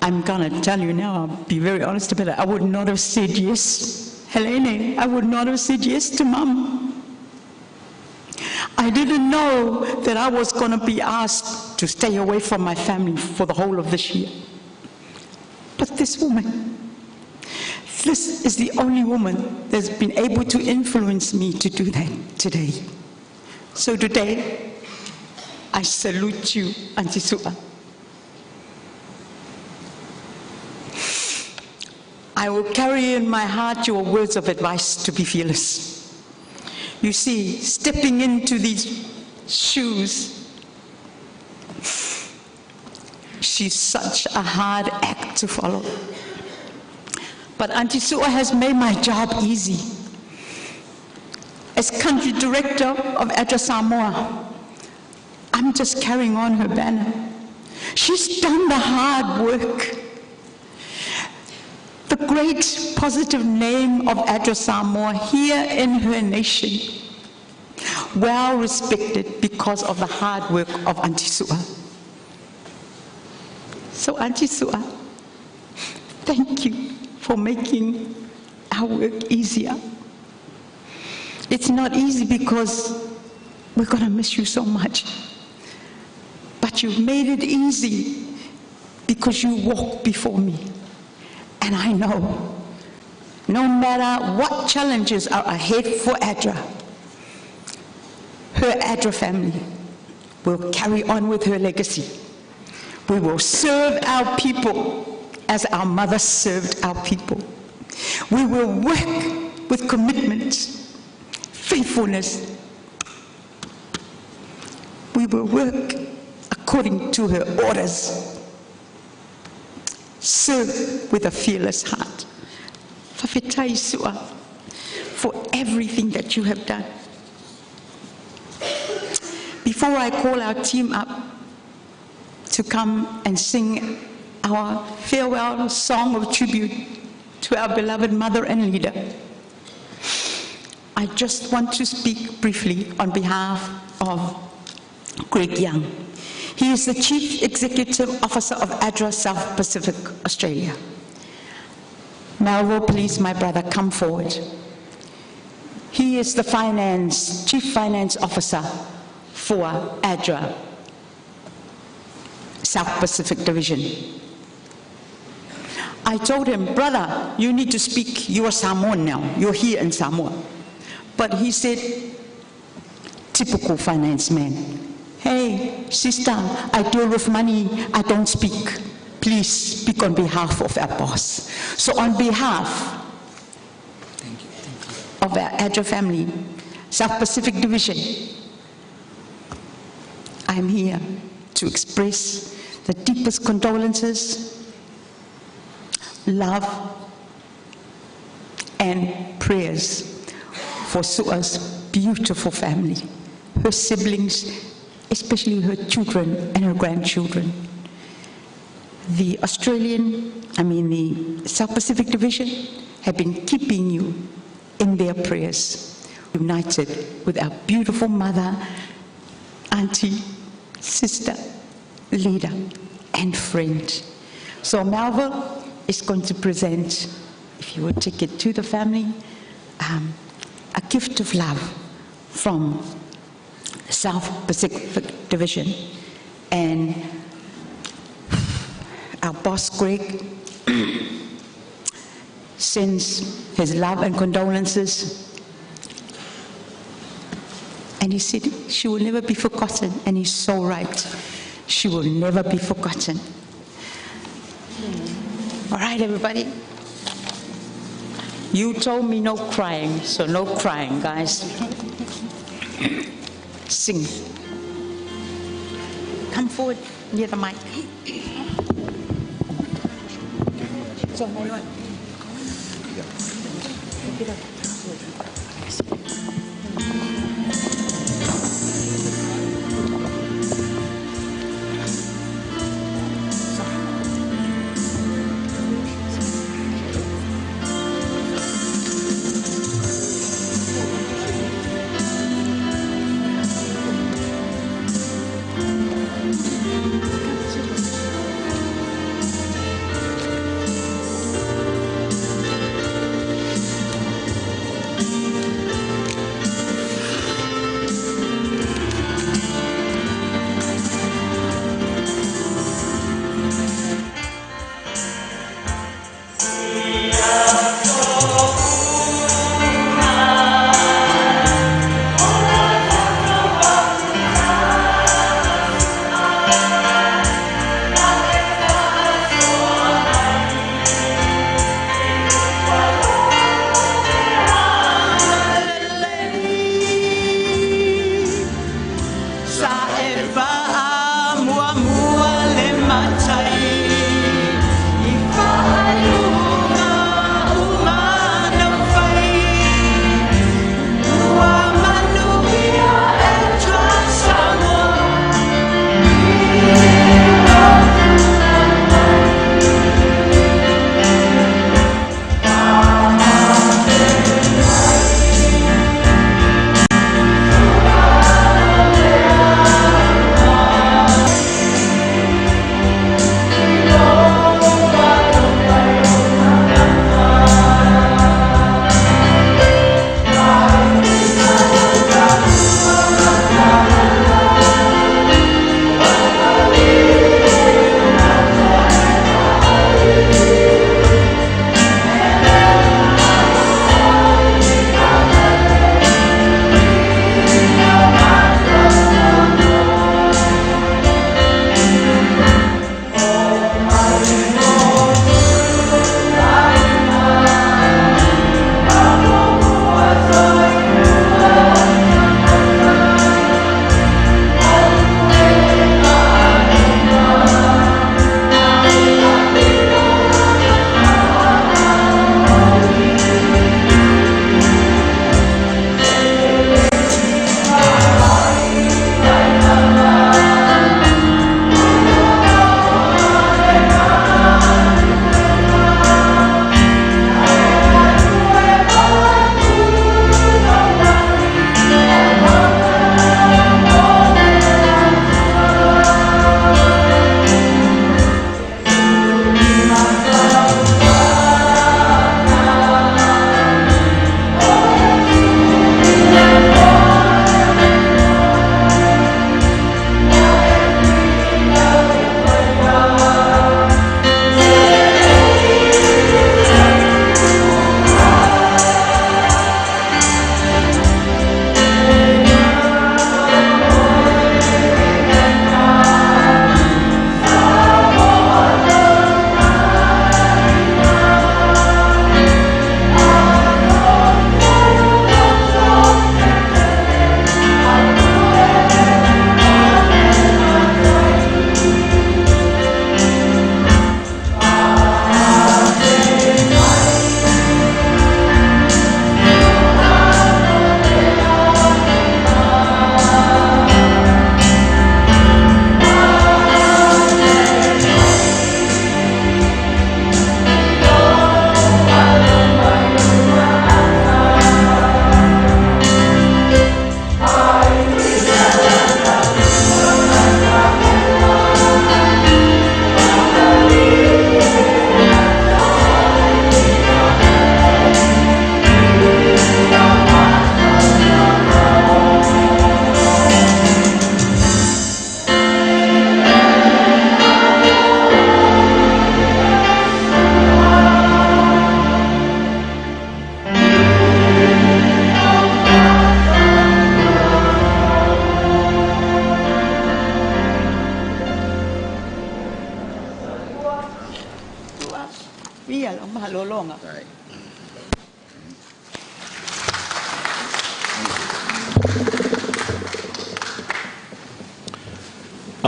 [SPEAKER 13] I'm gonna tell you now, I'll be very honest about it, I would not have said yes. Helene, I would not have said yes to Mum. I didn't know that I was gonna be asked to stay away from my family for the whole of this year. But this woman, this is the only woman that's been able to influence me to do that today. So today, I salute you, Auntie Su'a. I will carry in my heart your words of advice to be fearless. You see, stepping into these shoes, she's such a hard act to follow. But Auntie Su'a has made my job easy. As country director of ADRA Samoa, I'm just carrying on her banner. She's done the hard work. The great positive name of ADRA Samoa here in her nation, well respected because of the hard work of Auntie Su'a. So Auntie Su'a, thank you for making our work easier. It's not easy because we're going to miss you so much. But you've made it easy Because you walk before me. And I know no matter what challenges are ahead for ADRA, her ADRA family will carry on with her legacy. We will serve our people as our mother served our people. We will work with commitment, faithfulness. We will work according to her orders. Serve with a fearless heart. Fa'afetai Su'a for everything that you have done. Before I call our team up to come and sing our farewell song of tribute to our beloved mother and leader, I just want to speak briefly on behalf of Greg Young. He is the Chief Executive Officer of ADRA South Pacific Australia. Melville, please, my brother, come forward. He is the finance, Chief Finance Officer for ADRA South Pacific Division. I told him, brother, you need to speak. You are Samoan now. You're here in Samoa. But he said, typical finance man. Hey, sister, I deal with money. I don't speak. Please speak on behalf of our boss. So on behalf thank you, thank you. of our ADRA family, South Pacific Division, I'm here to express the deepest condolences, love, and prayers for Su'a's beautiful family, her siblings, especially her children and her grandchildren. The Australian, I mean the South Pacific Division, have been keeping you in their prayers, united with our beautiful mother, auntie, sister, leader, and friend. So Melville is going to present, if you would take it to the family, a gift of love from the South Pacific Division. And our boss, Greg, sends his love and condolences. And he said, she will never be forgotten. And he's so right. She will never be forgotten. All right, everybody. You told me no crying, so no crying, guys. Sing. Come forward near the mic. So, hold on. Pick it up.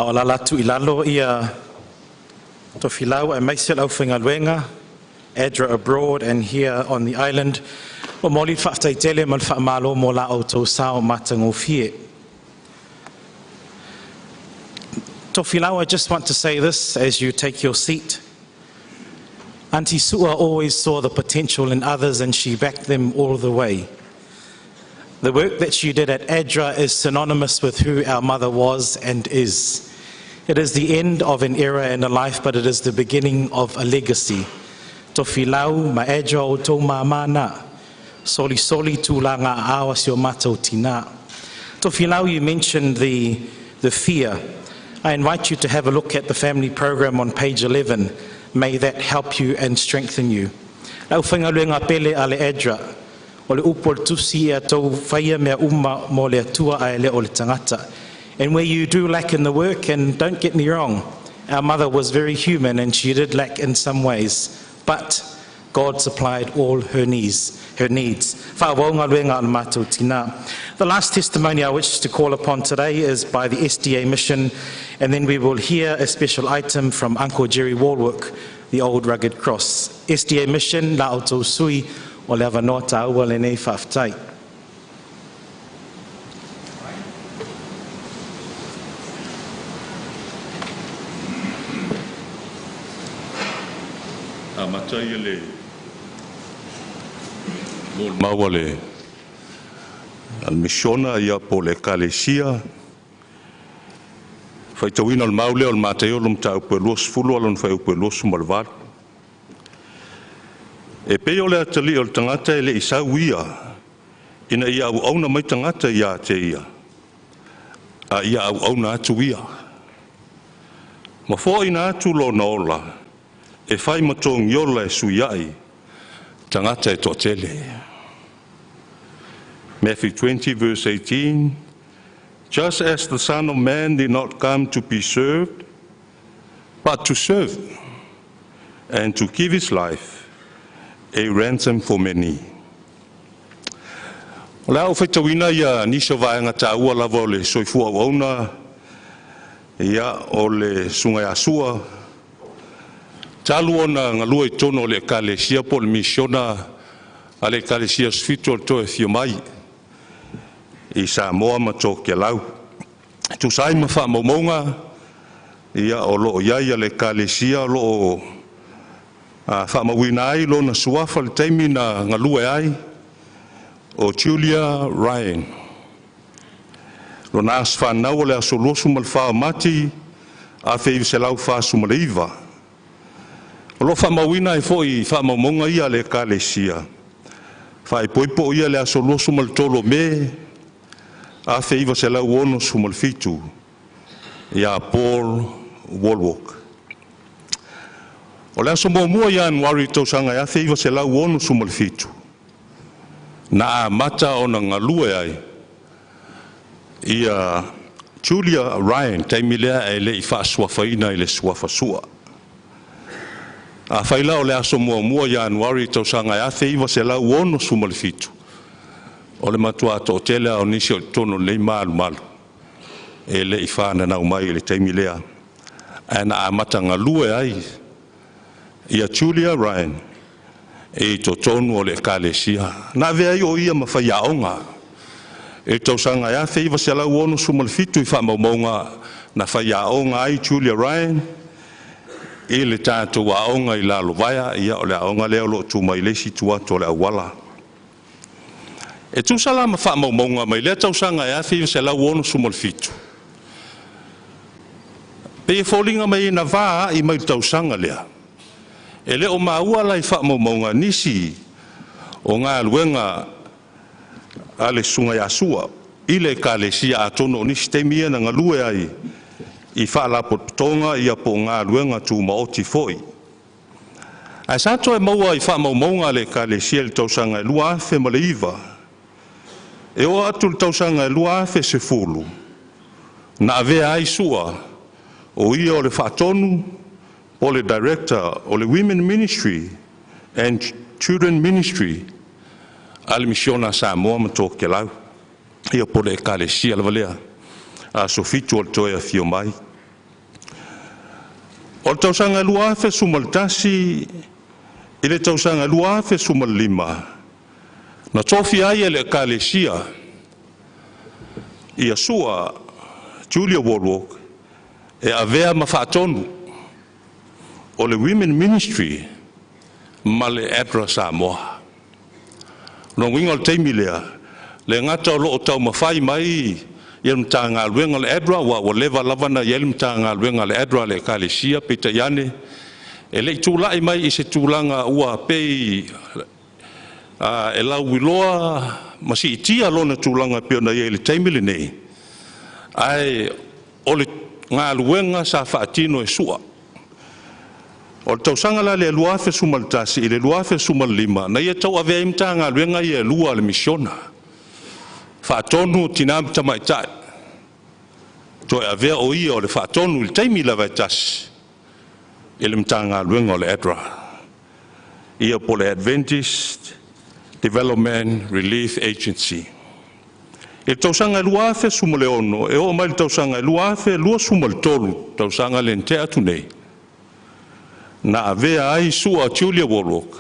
[SPEAKER 10] A o lala atu i lalo ia Tofilau aemaise le aufaigaluega, ADRA abroad and here on the island. Ua momoli le faafetai tele ma le faamalo mo la outou sao matagofie. Tofilau, I just want to say this as you take your seat. Auntie Sua always saw the potential in others and she backed them all the way. The work that she did at ADRA is synonymous with who our mother was and is. It is the end of an era and a life, but it is the beginning of a legacy. Tofilau ma ADRA o outou māmā na. Soli soli tulaga aao a si o matou tina. Tofilau, you mentioned the fear. I invite you to have a look at the family program on page 11. May that help you and strengthen you. Le aufaigaluega pele a le ADRA, o le upu o le tusi ia outou faia mea uma mo le Atua ae le o le tagata. And where you do lack in the work, and don't get me wrong, our mother was very human and she did lack in some ways, but God supplied all her needs. Her needs. Fa'aauau galuega a le matou tina. The last testimony I wish to call upon today is by the SDA mission, and then we will hear a special item from Uncle Jerry Wallwork, the old rugged cross. SDA mission, la outou sui, o le avanoa taua lenei faafetai.
[SPEAKER 8] Amata ia le molimau a le a le misiona ia po o le Ekalesia. Faitauina o le mau lea o le Mataio lona mataupu e 20 a lona fuaiupu e 28. E pei o le atalii o le tagata e le i sau ia ina ia auauna mai tagata ia te ia, a ia auauna atu ia. Ma foaiina atu lona ola e fai ma togiola e sui ai tagata e toatele. Matthew 20 verse 18. Just as the Son of Man did not come to be served, but to serve and to give his life a ransom for many. O le a ou faitauina ia nisi o vaega taua lava o le soifua auauna ia o le susuga ia Sua talu ona galue i totonu o le Ekalesia po o le misiona a le Ekalesia Aso Fitu o le Toe Afio Mai i Samoa ma Tokelau. E tusa ai ma faamaumauga ia o lo o i ai a le Ekalesia o lo o faamauina ai lona suafa i le taimi na galue ai o Julia Ryan. Lona aso fanau o le aso 24 o Mati 1949. O lo o faamauina ai foi i faamaumauga ia a le Ekalesia, faaipoipo ia le aso 23 o Me 1967 ia Paul Wallwork. O le aso 1 Ianuari tausaga e 1967, na amata ona galue ai ia Julia Ryan, taimi lea e le i faasuafaina i le suafa Sua. Afai la o le aso 1 Ianuari tausaga e 1967, o le matua toatele lava o nisi o i totonu o lenei malumalu e le i fananau mai i le taimi lea, ae na amata galue ai ia Julia Ryan i totonu o le Ekalesia. Na avea ai o ia ma faiaoga i le tausaga e 1967 i faamaumauga na faiaoga ai Julia Ryan i le tatou aoga i Lalovaea, ia o le aoga lea o lo o tu mai le isi itu atu o le auala. E tusa la ma faamaumauga mai lea tausaga e 1967, pei e foliga mai na va ai mai le tausaga lea, e le o maua la i faamaumauga nisi o galuega a le susuga ia Sua i le Ekalesia, atonu o nisi taimi ia na galue ai i faalapotopotoga ia po o galuega tumaoti foi. Ae sa toe maua i faamaumauga a le Ekalesia i le tausaga e 2009, e oo atu i le tausaga e 2010, na avea ai Sua o ia o le faatonu po o le director o le Women Ministry and Children Ministry a le misiona a Samoa ma Tokelau, ia po o le Ekalesia lava lea Aso Fitu o le Toe Afio Mai. O le tausaga 2011 i le tausaga 2015, na tofia ai e le Ekalesia ia Su'a Julia Wardwalk e avea ma faatonu o le Women Ministry ma le ADRA Samoa. Lona uiga o le taimi lea, le gata o loo taumafai mai ia le Matagaluega o le ADRA, ua leva lava ona i ai le Matagaluega a le ADRA a le Ekalesia, peitai ane e lei tulai mai i se tulaga ua pei e lauiloa ma siitia lona tulaga pei ona i ai i le taimi lenei, ae o le galuega sa faatino e Su'a. O le tausaga la lea 2011 i le 2015 na ia tauavea ai Matagaluega ia e lua a le misiona, faatonu o Tina ma Tamaitai, toe avea o ia o le faatonu i le taimi lava e tasi i le Matagaluega o le ADRA, ia po o le Adventist Development Relief Agency. I le tausaga 2016 e oo mai le tausaga 2023, tausaga lea na tea atu nei, na avea ai Su'a Julia Wardwalk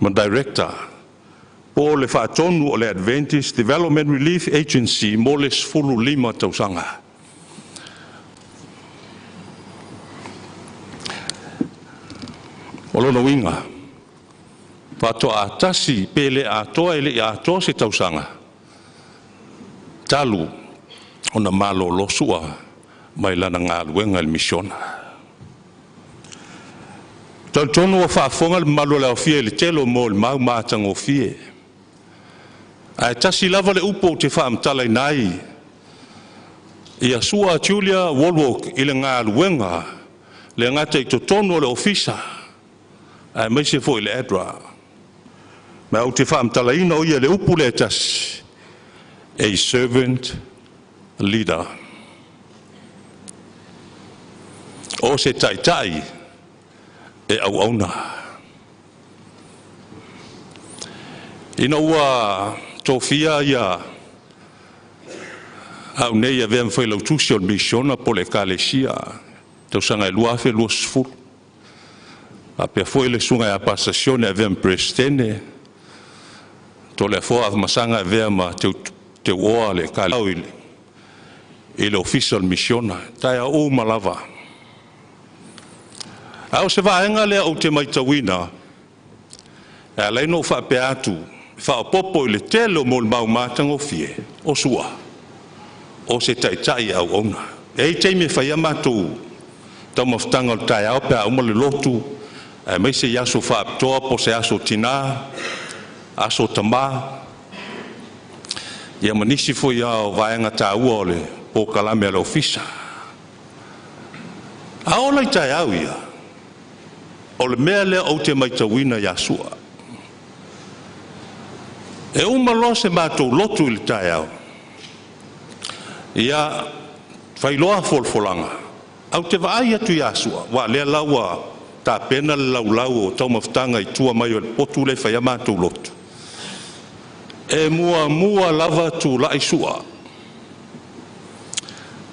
[SPEAKER 8] ma Director po o le faatonu o le Adventist Development Relief Agency mo le 15 tausaga. O lona uiga, faatoa tasi pe le atoa e le i atoa se tausaga talu ona malolo Su'a mai lana galuega i le misiona. Talitonu ua faafofoga le mamalu o le aofia i le tele o molimau matagofie. Ae tasi lava le upu ou te faamatalaina ai ia Su'a Julia Wardwalk i le galuega le gata i totonu o le ofisa aemaise foi le ADRA. Ma ou te faamatalaina o ia le upu lea e tasi, a servant leader. O se taitai e auauna. Ina ua tofia ia au nei avea ma failautusi o le misiona po o le Ekalesia tausaga e 2020, faapea foi le susuga ia Pasa Sione e avea ma Peresetene, Toleafoa Afamasaga e avea ma teuoa le Ekalesia i le ofisa o le misiona, taeao uma lava. A o se vaega lea ou te matauina, e ala ai ona ou faapea atu, faaopoopo i le tele o molimau matagofie, o Su'a, o se taitai e auauna. E i ai taimi e fai ai matou taumafataga o le taeao pe a uma le lotu, aemaise i aso faapitoa po o se aso tina, aso tama, ia ma nisi foi o vaega taua o le polokalame a le ofisa. A ola i taeao ia, o le mea lea ou te matauina ia Su'a. E uma loa se matou lotu i le taeao, ia failoa folafolaga, au te vaai atu ia Su'a, ua lea la ua tapena le laulau o taumafataga i tua mai o le potu lea e fai ai matou lotu. E muamua lava tulai Su'a.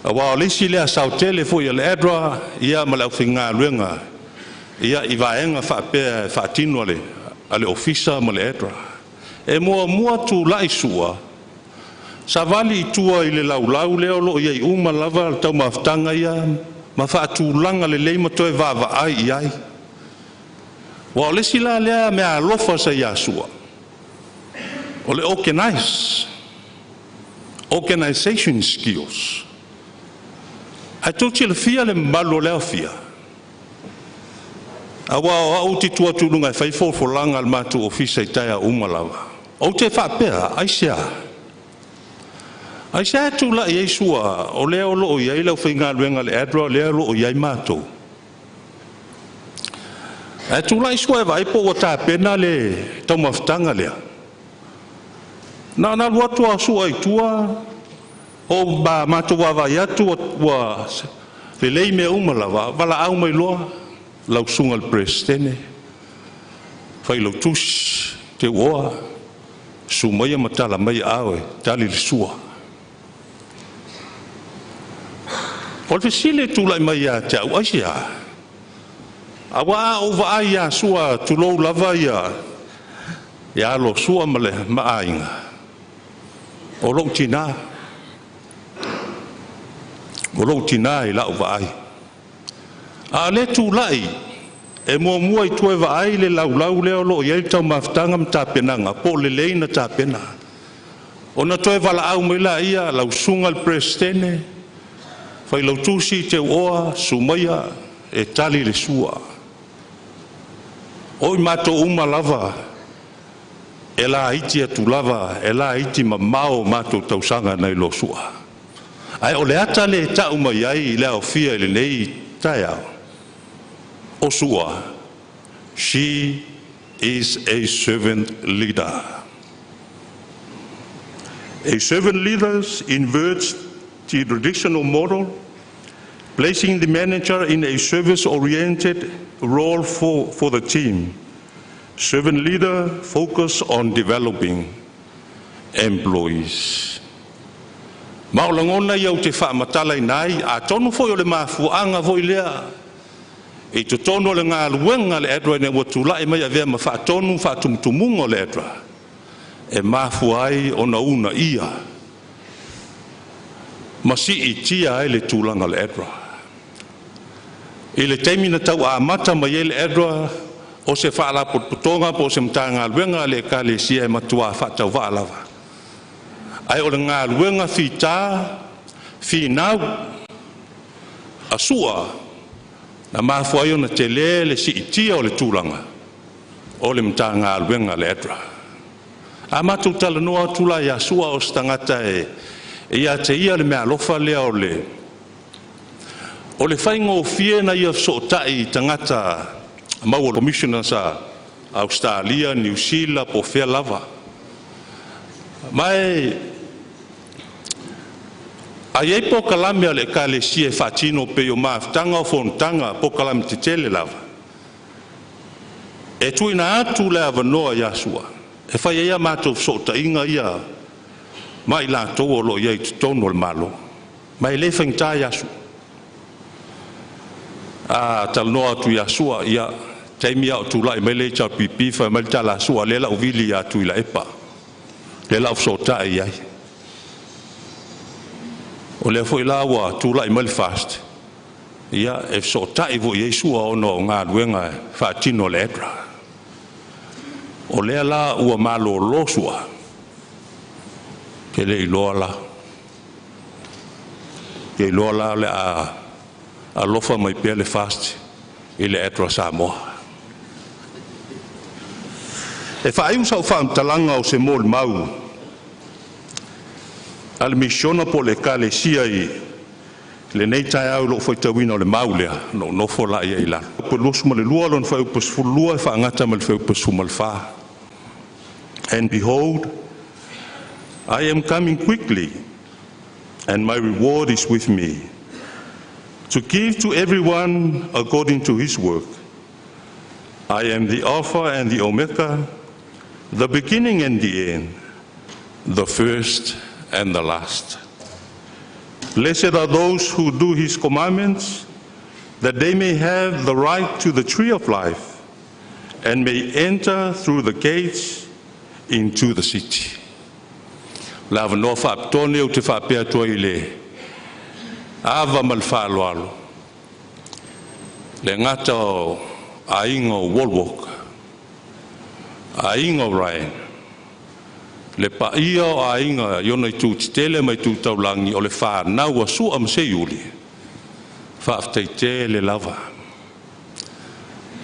[SPEAKER 8] Aua o le isi lea sao tele foi a le ADRA ia ma le aufaigaluega ia i vaega faapea e faatino a le ofisa ma le ADRA. E muamua tulai Su'a, savali i tua i le laulau lea o loo i ai uma lava le taumafataga ia ma faatulaga lelei ma toe vaavaai i ai. Ua o le isi la lea mea alofa sa ia Su'a, o le organization skills. Ae tou silafia le mamalu o le aofia, aua o au te tu atu i luga e fai folafolaga a le matou ofisa i taeao uma lava. Ou te faapea, aisea? Aisea e tulai ai Su'a o lea o loo i ai le aufaigaluega a le ADRA, o lea o loo i ai matou. Ae tulai Su'a e vaai po ua tapena le taumafataga lea. Na ona alu atu a Su'a i tua, o matou vaavaai atu ua lelei mea uma lava, valaau mai loa lau susuga i le Peresetene, failautusi, teuoa, susu maia ma tala mai aao e tali le sua. O le fesili e tulai mai ia te au, aisea? Auā ou vaai iā Sua, tulou lava ia ia alo Sua ma le maaiga o lou tinā. O lou tinā i lau vaai. A le tulai e muamua i tua e vaai le laulau lea o loo i ai le taumafataga ma tapenaga po o lelei na tapena. Ona toe valaau mai laia lau susuga i le Peresetene, Failautusi Teuoa Sumaia e tali le sua. O i matou uma lava e laiti atu lava, e laiti mamao matou tausaga nai lo Sua. Ae o le ata lea e tau mai ai le aofia i lenei taeao, o Sua, she is a servant leader. A servant leader inverts the traditional model, placing the manager in a service-oriented role for the team. Servant leader focus on developing employees. Ma o lagona ia ou te faamatalaina ai, atonu foi o le mafuaaga foi lea i totonu o le galuega le ADRA ina ua tulai mai avea ma faatonu faatumutumuga o le ADRA, e mafua ai ona uunaia ma siitia ai le tulaga o le ADRA. I le taimi na tau amata mai ai le ADRA, o se faalapotopotoga po o se Matagaluega a le Ekalesia e matuā faatauvaa lava. Ae o le galuega fita finau a Sua na mafua ai ona telē le siitia o le tulaga o le Matagaluega a le ADRA. A matou talanoa atu la ia Sua, o se tagata e ia te ia le meaalofa lea o le faigofie ona ia fesootai i tagata maua commissioners a Ausetalia, Niu Sila po o fea lava. Ma e a i ai polokalame a le Ekalesia e faatino pei o mafutaga o fonotaga, polokalame tetele lava, e tuuina atu le avanoa ia Sua e fai ai a matou fesootaiga ia ma i latou o lo o i ai i totonu o le Malo, ma e le faigata ia Sua. A talanoa atu ia Sua, ia taimi a o tulai mai le HRPP, fai mai le tala a Sua, lea la uvili ia Tuilaepa, lea la ufesootai i ai. O lea foi la ua tulai mai le FAST, ia e fesootai foi i ai Sua ona o galuega e faatino le ADRA. O lea la ua malōlō Sua, ke le iloa la. Ke iloa la o le a alofa mai pea le FAST i le ADRA Samoa. E faaiu sau faamatalaga o se molimau a le misiona po o le ekalesia i lenei taeao i lou faitauina o le mau lea, na ou nofo laia i lalo. 22 lona fuaiupu 12 e faagata ma le fuaiupu 14. And behold, I am coming quickly, and my reward is with me, to give to everyone according to his work. I am the Alpha and the Omega, the beginning and the end, the first and the last. Blessed are those who do his commandments, that they may have the right to the tree of life and may enter through the gates into the city. Le avanoa faapitoa lenei ou te faapea atu ai i le ava ma le faaaloalo. Le gata o aiga o Wallwork, aiga o Ryan, le paia o aiga i ona itu tetele ma itu taulagi o le fanau a Sua ma Seiuli, faafetai tele lava.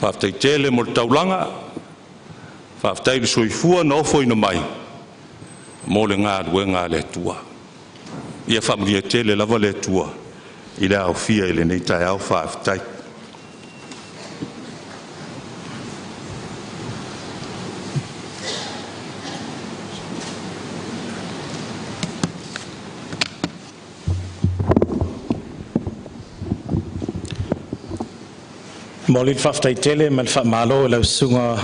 [SPEAKER 8] Faafetai tele mo le taulaga, faafetai le soifua na ofoina mai mo le galuega a le Atua. Ia faamanuia tele lava le Atua i le aofia i lenei taeao. Faafetai.
[SPEAKER 10] Mo le faafetai ma le faamalo i lau susuga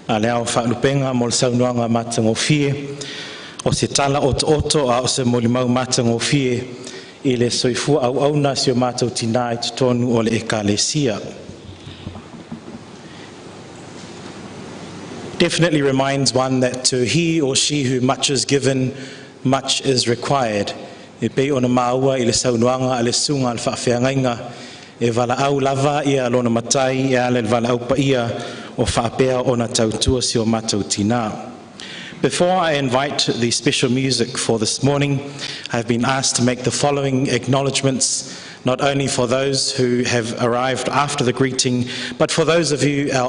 [SPEAKER 10] a le Ao Faalupega mo le saunoaga matagofie o se tala otooto a o se molimau matagofie i le soifua auauna a si o matou tinā i totonu o le ekalesia. Definitely reminds one that to he or she who much is given, much is required. E pei ona maua i le saunoaga a le susuga i le faafeagaiga e valaau lava ia lona matai e ala i le valaau paia o faapea ona tautua si o matou tinā. Before I invite the special music for this morning, I've been asked to make the following acknowledgements, not only for those who have arrived after the greeting, but for those of you, our